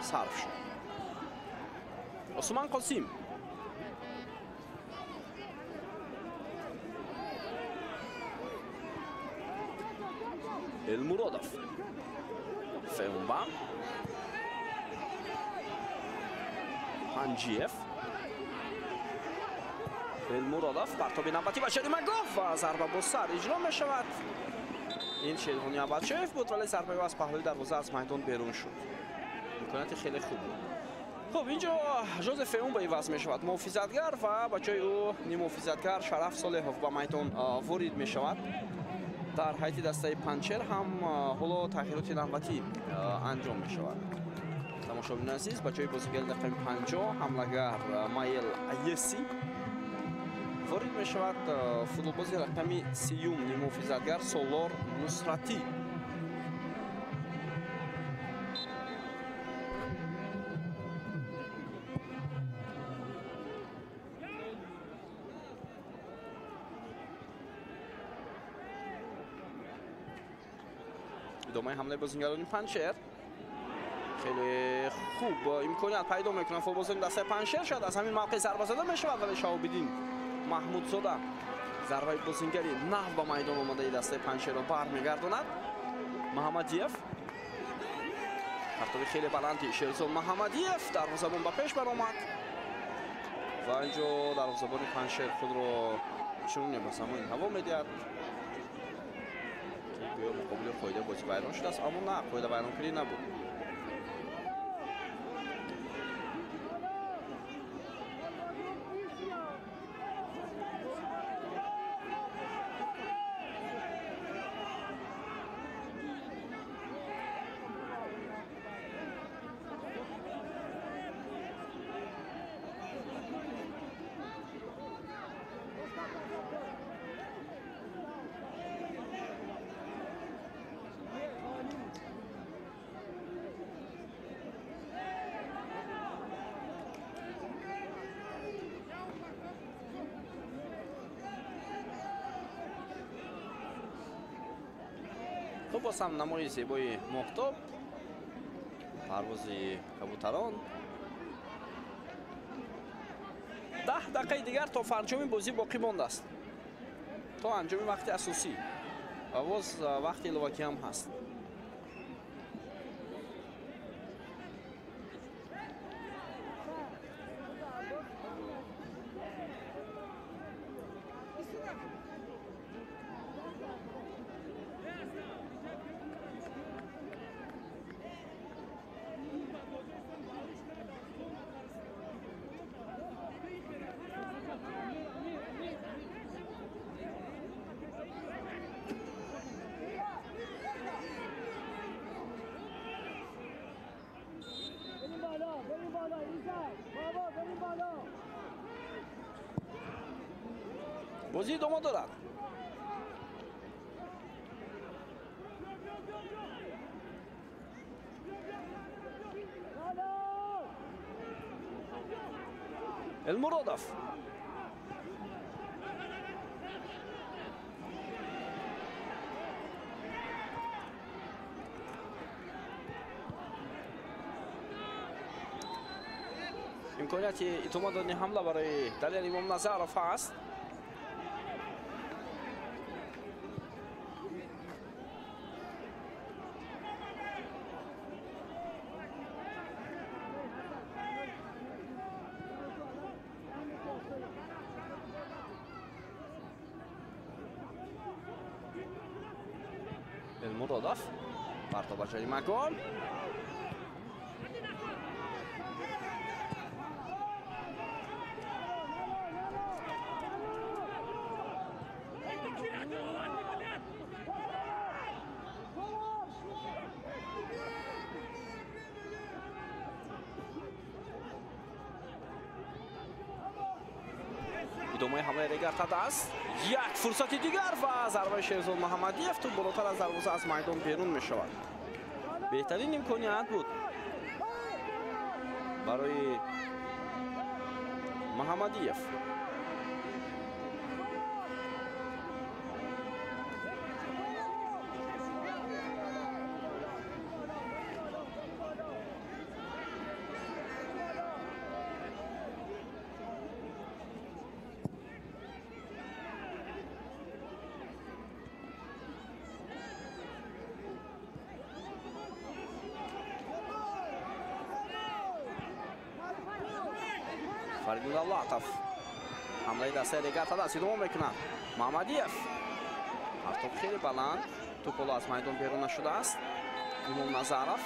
сарф шуд. Осман Қосим. Элмуродов. Феумба. Панҷиев. Элмуродов партоби навбатӣ ба Шеримагов ва зарба бо сар иҷро мешавад. Ин Шервони Абачоев буд, вале зарбаи ӯ аз паҳлӯи дарвоза аз майдон берун шуд. Имконияти хеле хуб буд. Хуб, инҷо Жозеф Феумба иваз мешавад муҳофизатгар ва ба ҷои ӯ нимуҳофизатгар Шараф Солеҳов ба майдон ворид мешавад. Дар ҳайати дастаи Панҷшер ҳам ҳоло тағйироти навбатӣ анҷом мешавад. Тамошобинони азиз, ба ҷои бозигари дақиқаи 50 ҳамлагар Майл Аеси ворид мешавад. Футболбози рақами 30 нимуҳофизатгар Солор Нусратӣ. идомаи ҳамлаи бозингарони Панҷшер. Хеле хуб имконият пайдо мекунанд футболбозони дастаи Панҷшер. Шояд аз ҳамин мавқеъ зарба зада мешавад, вале Шаҳобиддин Маҳмудзода зарбаи бозингари нав ба майдон омадаи дастаи Панҷшерро бармегардонад. Маҳамадиев, партоби хеле баланди Шерзод Маҳамадиев, дарвозабон ба пеш баромад ва инҷо дарвозабони Панҷшер худро чунин ба замони ҳаво медиҳад, ки гӯё муқобили қоидаи бозӣ вайрон шудааст, аммо на, қоида вайронкунӣ набуд. Хуб, боз ҳам намои зебои моҳтоб, парвози кабутарон. 10 дақиқаи дигар то фарҷоми бозӣ боқӣ мондааст, то анҷоми вақти асосӣ ва боз вақти иловакӣ ҳам ҳаст. Бозӣ идома дорад. Элмуродов. Имконияти идома додани ҳамла барои Далер Имомназаров ҳаст. Элмуродов партоб ба ҷаримагоҳ. Идомаи ҳамлаи Регар-ТадАЗ аст. Як фурсати дигар ва зарбаи Шерзод Муҳаммадиев тӯб болотар аз дарвоза аз майдон берун мешавад. Беҳтарин имконият буд барои Муҳаммадиев. Фаридун Давлатов ҳамлаи дастаи Регар-ТадАЗ идома мекунад. Муҳаммадиев партоб хеле баланд, тӯп ҳоло аз майдон берун нашудааст. Имомназаров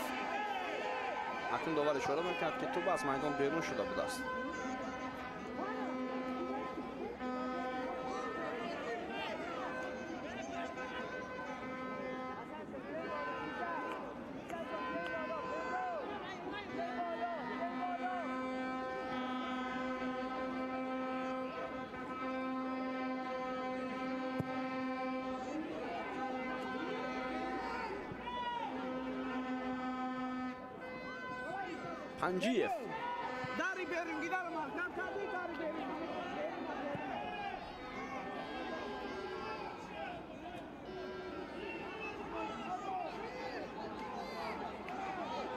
акнун довар ишора мекунад, ки тӯп аз майдон берун шуда будааст. Панҷиев.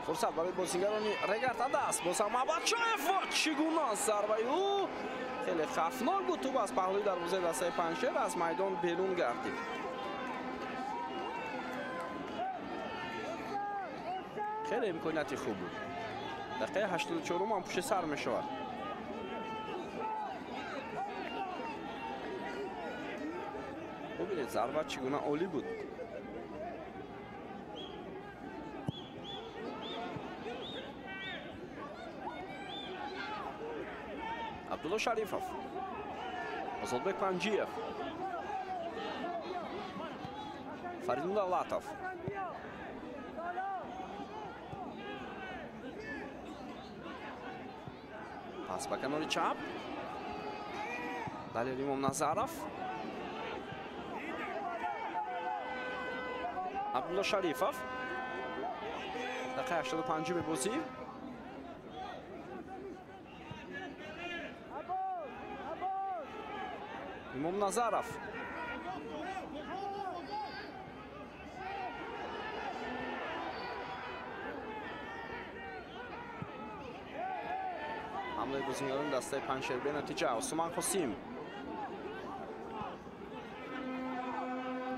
Фурсат барои бозигарони Регар-ТадАЗ. Боз ҳам Абадшоев ва чӣ гуна зарбаи ӯ хеле хавфнок буд. Тӯб аз паҳлӯи дарвозаи дастаи Панҷшер аз майдон берун гардид. Хеле имконияти хуб буд. Дақиқаи 84 ҳам пушти сар мешавад. Бубинед, зарба чӣ гуна олӣ буд. Абдулло Шарифов, Озодбек Панҷиев, Фаридун Давлатов. Пас ба канори чап. Далер Имомназаров. Абдулло Шарифов. Дақиқаи 85 бозӣ. Имомназаров. Ҳамлаи бозигарони дастаи Панҷшер бенатиҷа. Усман Қосим.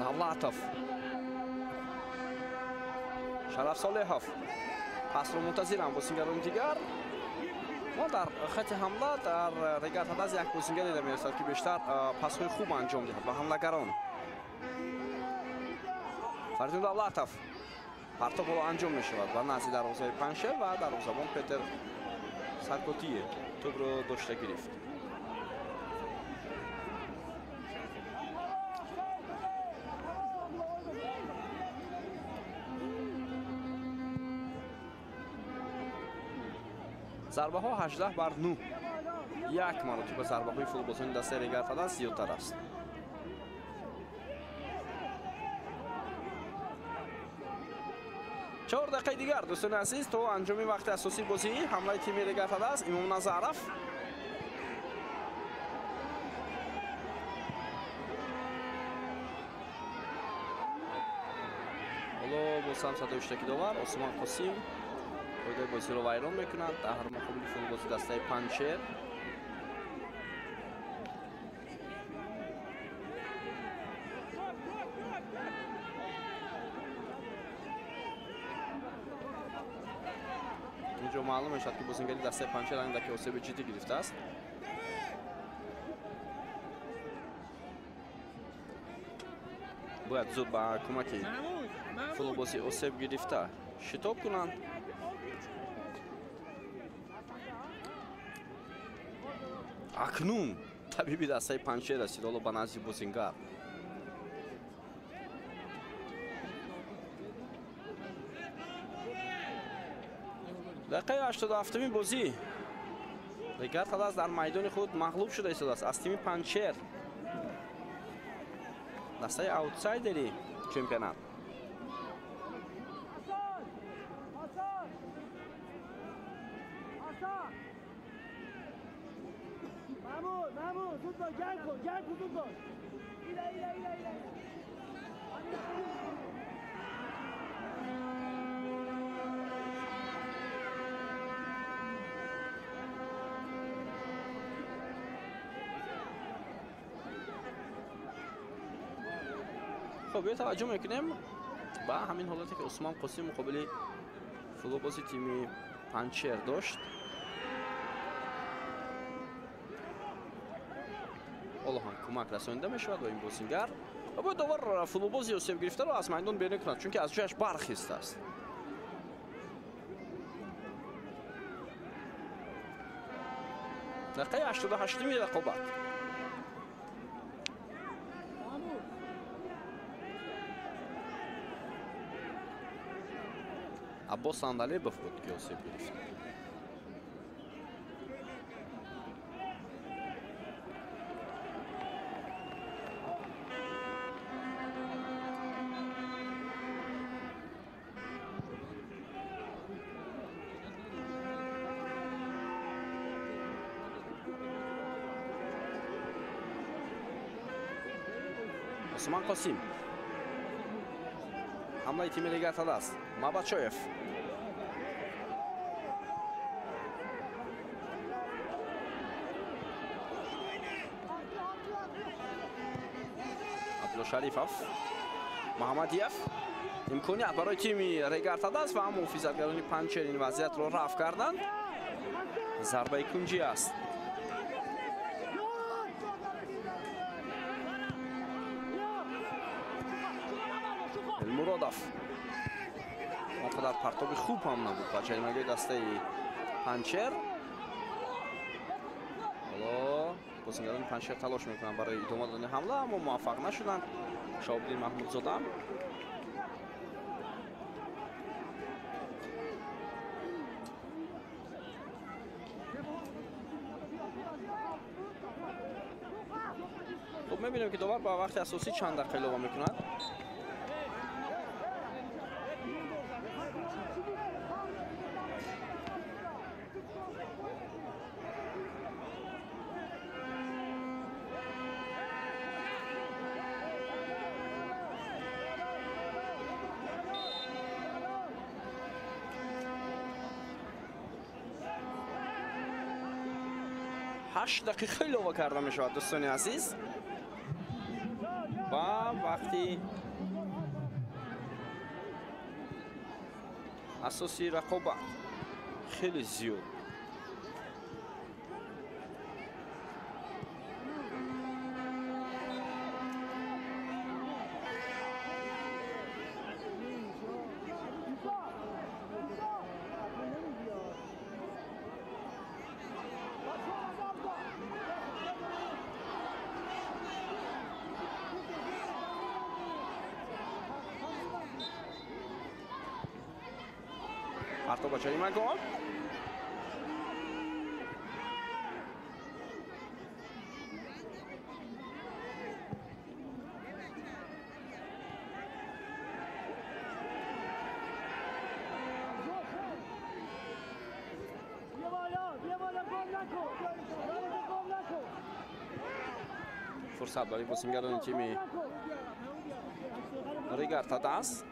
Давлатов. Шараф Солеҳов. Пасро мунтазиранд бозигарони дигар. Мо дар хати ҳамла дар Регар-ТадАЗ як бозигаре дида мерасад, ки бештар пасҳои хуб анҷом диҳад ба ҳамлагарон. Фаридун Давлатов. Партоб ҳоло анҷом мешавад ба назди дарвозаи Панҷшер ва дарвозабон Петер Саркотие тӯбро дошта гирифт. Зарбаҳо 18-9. Як маротиба зарбаҳои футболбозони дастаи Регар-ТадАЗ зиёдтар аст. 4 дақиқаи дигар, дӯстони азиз, то анҷоми вақти асосии бозӣ. Ҳамлаи тими Регар-ТадАЗ. Имомназаров. Ҳоло боз ҳам садои иштироки довар. Осмон Қосим қоидаи бозиро вайрон мекунад дар муқобили футболбози дастаи Панҷшер. Инҷо маълум мешавад, ки бозингари дастаи Панҷшер андаке осеби ҷиддӣ гирифтааст. Бояд зуд ба кӯмаки футболбози осеб гирифта шитоб кунанд. Акнун табиби дастаи Панҷшер расид ҳоло ба назди бозингар. Дақиқаи 87-уми бозӣ Регар Тадас дар майдони худ мағлуб шуда истодааст аз тими Панҷшер, дастаи аутсайдери чемпионат. Хоб, биё таваҷҷӯҳ мекунем ба ҳамин ҳолате, ки Усмон Қосим муқобили футболбози тими Панҷшер дошт. Ҳоло ҳам кӯмак расонида мешавад ба ин бозингар ва бояд довар футболбози осеб гирифтаро аз майдон берун кунад, чунки аз ҷояш бархистааст. Дақиқаи 88-уми рақобат. Аббос Андалебов буд, ки осеб гирифт. Осмон Қосим. Ҳамлаи тими Регар Тадас. Мабачоев. Абдулшарифов, Муҳаммадиев. Имконият барои тими Регар Тадас ва муҳофизатгарони Панҷшер ин вазъиятро рафъ карданд. Зарбаи кунҷӣ аст. Элмуродов. Он қадар партоби хуб ҳам набуд ба ҷаримагоҳи дастаи Панҷшер. Ҳоло бозингарони Панҷшер талош мекунанд барои идома додани ҳамла, аммо муваффақ нашуданд. Шоҳобиддин Маҳмудзода. Хуб, мебинем, ки довар ба вақти асосӣ чанд дақиқа илова мекунад. 8 дақиқа илова карда мешавад, дӯстони азиз, ва вақти асоси рақобат хеле зиёд. Партоб ба ҷаримагоҳ. Фурсат барои бозингарони тими Регар Тадас.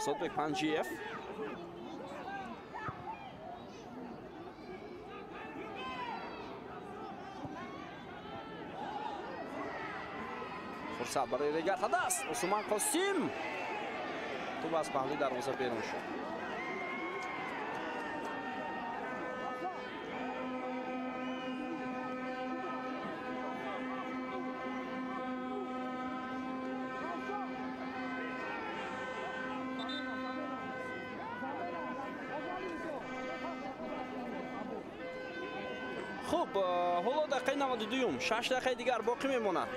Озодбек Панҷиев. Фурсат барои Регар-ТадАЗ. Усмон Қосим. Тӯб аз паҳлӯи дарвоза берун шуд. Хуб, ҳоло дақиқаи 92-юм, 6 дақиқаи дигар боқӣ мемонад.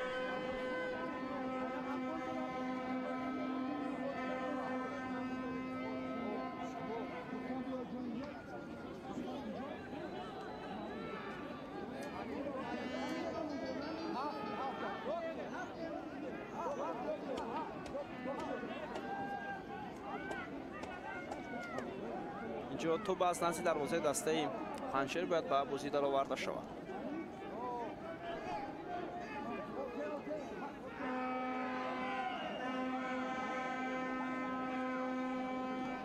Инҷо тӯб аз назди дарвозаи дастаи Панҷшер бояд ба бозӣ дароварда шавад.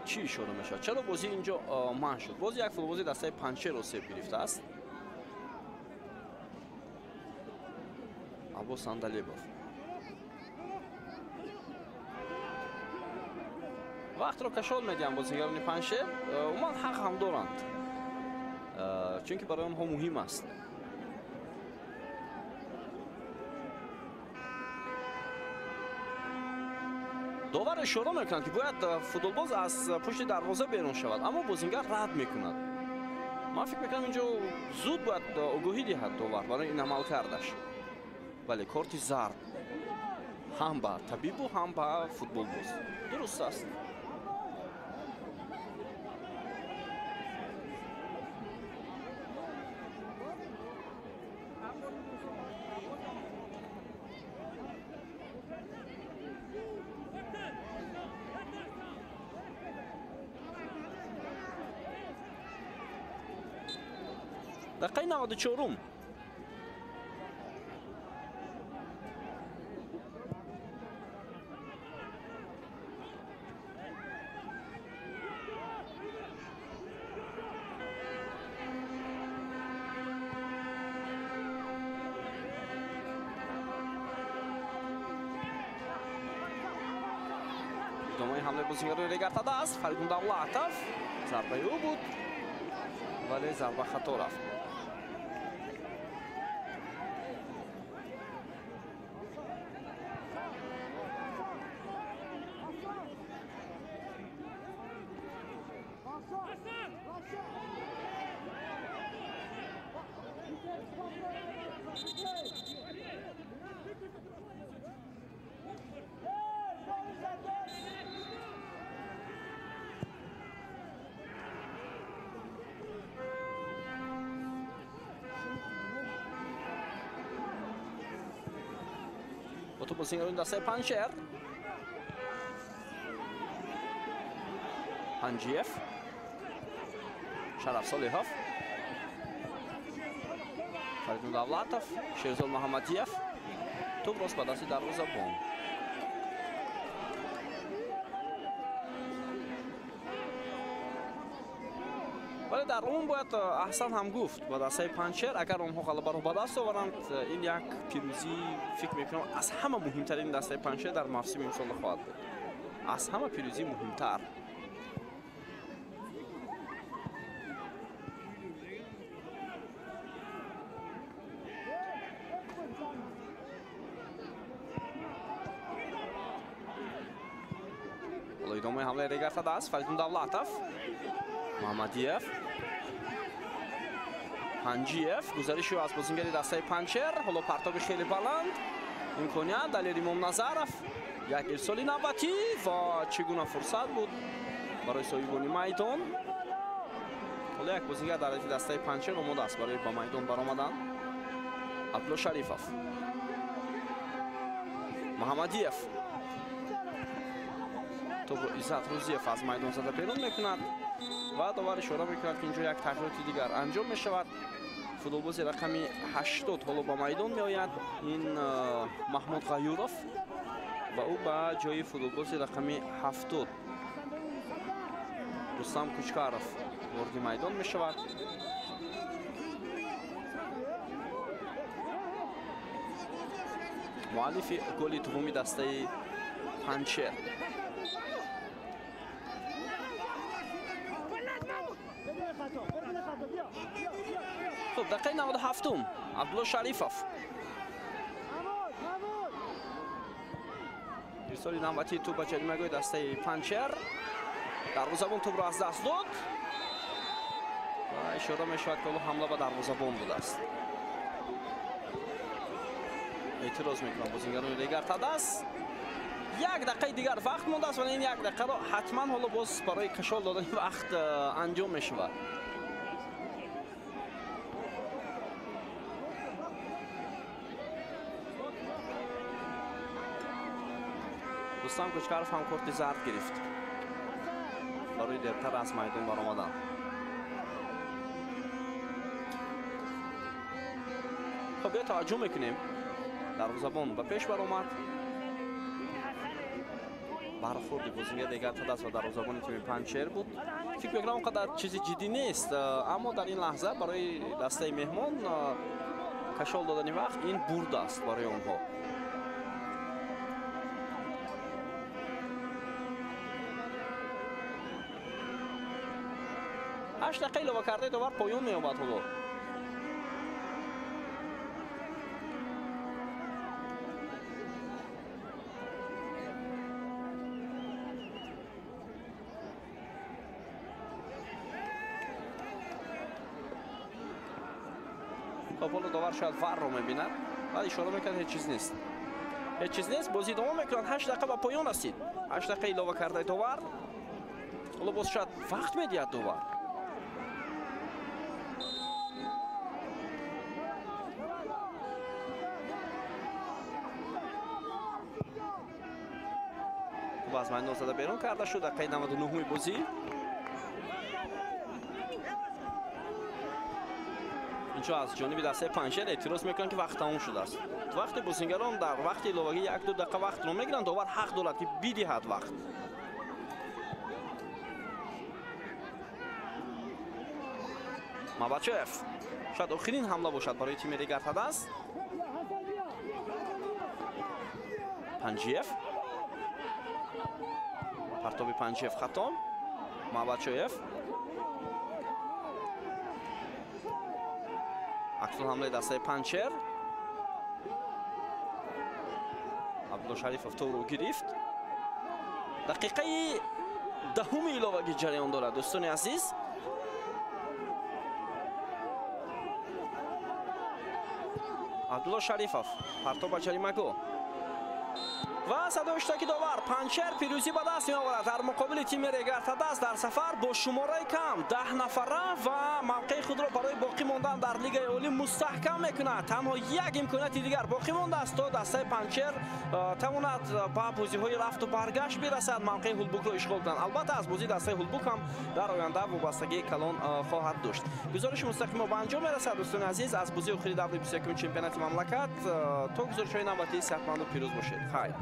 Чӣ ишора мешавад? Чаро бозӣ инҷо манъ шуд? Боз як футболбози дастаи Панҷшер осеб гирифтааст. Аббос Андалебов. Вақтро кашол медиҳанд бозигарони Панҷшер. Умуман ҳақ ҳам доранд, чунки барои онҳо муҳим аст. Довар ишора мекунад, ки бояд футболбоз аз пушти дарвоза берун шавад, аммо бозингар рад мекунад. Ман фикр мекунам, инҷо зуд бояд огоҳӣ диҳад довар барои ин амалкардаш. Бале, корти зард ҳам ба табибу ҳам ба футболбоз. Дуруст аст. Дақиқаи 94-ум. Идомаи ҳамлаи бозигарони Регар-ТадАЗ. Фаридун Давлатов. Зарбаи ӯ буд, вале зарба хато рафт. Бозигарони дастаи Панҷшер. Панҷиев, Шараф Солиҳов, Фаридун Давлатов, Шерзод Муҳаммадиев. Тӯб рост ба дасти дарвозабон. Вале дар умум бояд аҳсан ҳам гуфт ба дастаи Панҷшер, агар онҳо ғалабаро ба даст оваранд, ин як пирӯзӣ, фикр мекунам, аз ҳама муҳимтарин дастаи Панҷшер дар мавсими имсола хоҳад буд. Аз ҳама пирӯзӣ муҳимтар. Ҳоло идомаи ҳамлаи Регар-ТадАЗ. Фаридун Давлатов, Муҳаммадиев, Панҷиев. Гузариши аз бозингари дастаи Панҷшер. Ҳоло партоби хеле баланд. Имконият Далер Имомназаров. Як ирсоли навбатӣ ва чӣ гуна фурсат буд барои соҳибони майдон. Ҳоло як бозингар дар ҳайати дастаи Панҷшер омода аст барои ба майдон баромадан. Абдулло Шарифов, Муҳаммадиев. Тӯбро Иззат Рӯзиев аз майдон зада берун мекунад ва довар ишора мекунад, ки инҷо як тағйироти дигар анҷом мешавад. Футболбози рақами 80 ҳоло ба майдон меояд. Ин Маҳмуд Ғаюров ва ӯ ба ҷои футболбози рақами 70 Рустам Кучкаров вориди майдон мешавад. Муаллифи голи дуввуми дастаи Панҷшер. Хуб, дақиқаи 97-ум Абдулло Шарифов. Ирсоли навбатии тӯб ба ҷаримагоҳи дастаи Панҷшер. Дарвозабон тӯбро аз даст дод ва ишора мешавад, ки ҳоло ҳамла ба дарвозабон будааст. Эътироз мекунанд бозингарони Регар Тадас. Як дақиқаи дигар вақт мондааст, вале ин як дақиқаро ҳатман ҳоло боз барои кашол додани вақт анҷом мешавад. Рустам Кучкаров ҳам корти зард гирифт барои дертар аз майдон баромадан. Хуб, биё таваҷҷӯҳ мекунем. Дарвозабон ба пеш баромад. Бархӯрди бозингар Регар Тадас ва дарвозабони тими Панҷшер буд. Фикр мекунам он қадар чизи ҷиддӣ нест, аммо дар ин лаҳза барои дастаи меҳмон кашол додани вақт ин бурд аст барои онҳо. Ҳашт дақиқа илова кардаи довар поён меёбад ҳоло. Хоб, ҳоло довар шояд варро мебинад, баъд ишора мекунад, ҳеҷ чиз нест. Ҳеҷ чиз нест, бозӣ идома мекунад. 8 дақиқа ба поён расид. 8 дақиқа илова кардаи довар. Ҳоло боз шояд вақт медиҳад довар. Аз майдон зада берун карда шуд. Дақиқаи 99-уми бозӣ. Инҷо аз ҷониби дастаи Панҷшер эътироз мекунанд, ки вақт тамом шудааст. Вақте бозингарон дар вақти иловагӣ 1-2 дақиқа вақтро мегиранд, довар ҳақ дорад, ки бидиҳад вақт. Мабачоев шояд охирин ҳамла бошад барои тими Регар Тадас. Панҷиев. Партоби Панҷиев хато. Мабачоев. Акнун ҳамлаи дастаи Панҷшер. Абдулло Шарифов тӯбро гирифт. Дақиқаи 10-уми иловагӣ ҷараён дорад, дӯстони азиз. Абдулло Шарифов партоб ба ҷаримагоҳ. Ва садои иштироки довар. Панҷшер пирӯзӣ ба даст меоварад дар муқобили тими Регар Тадас дар сафар бо шумораи кам 10 нафара ва мавқеи худро барои боқӣ мондан дар Лигаи Олӣ мустаҳкам мекунад. Танҳо як имконияти дигар боқӣ мондааст, то дастаи Панҷшер тавонад ба бозиҳои рафту баргашт бирасад, мавқеи Ҳулбукро ишғол кунад. Албатта аз бозии дастаи Ҳулбук ҳам дар оянда вобастагии калон хоҳад дошт. Гузориши мустақим мо ба анҷом мерасад, дӯстони азиз, аз бозии охири даври 21-уми чемпионати мамлакат. То гузоришҳои навбатӣ сиҳатманду пирӯз бошед. Хайр.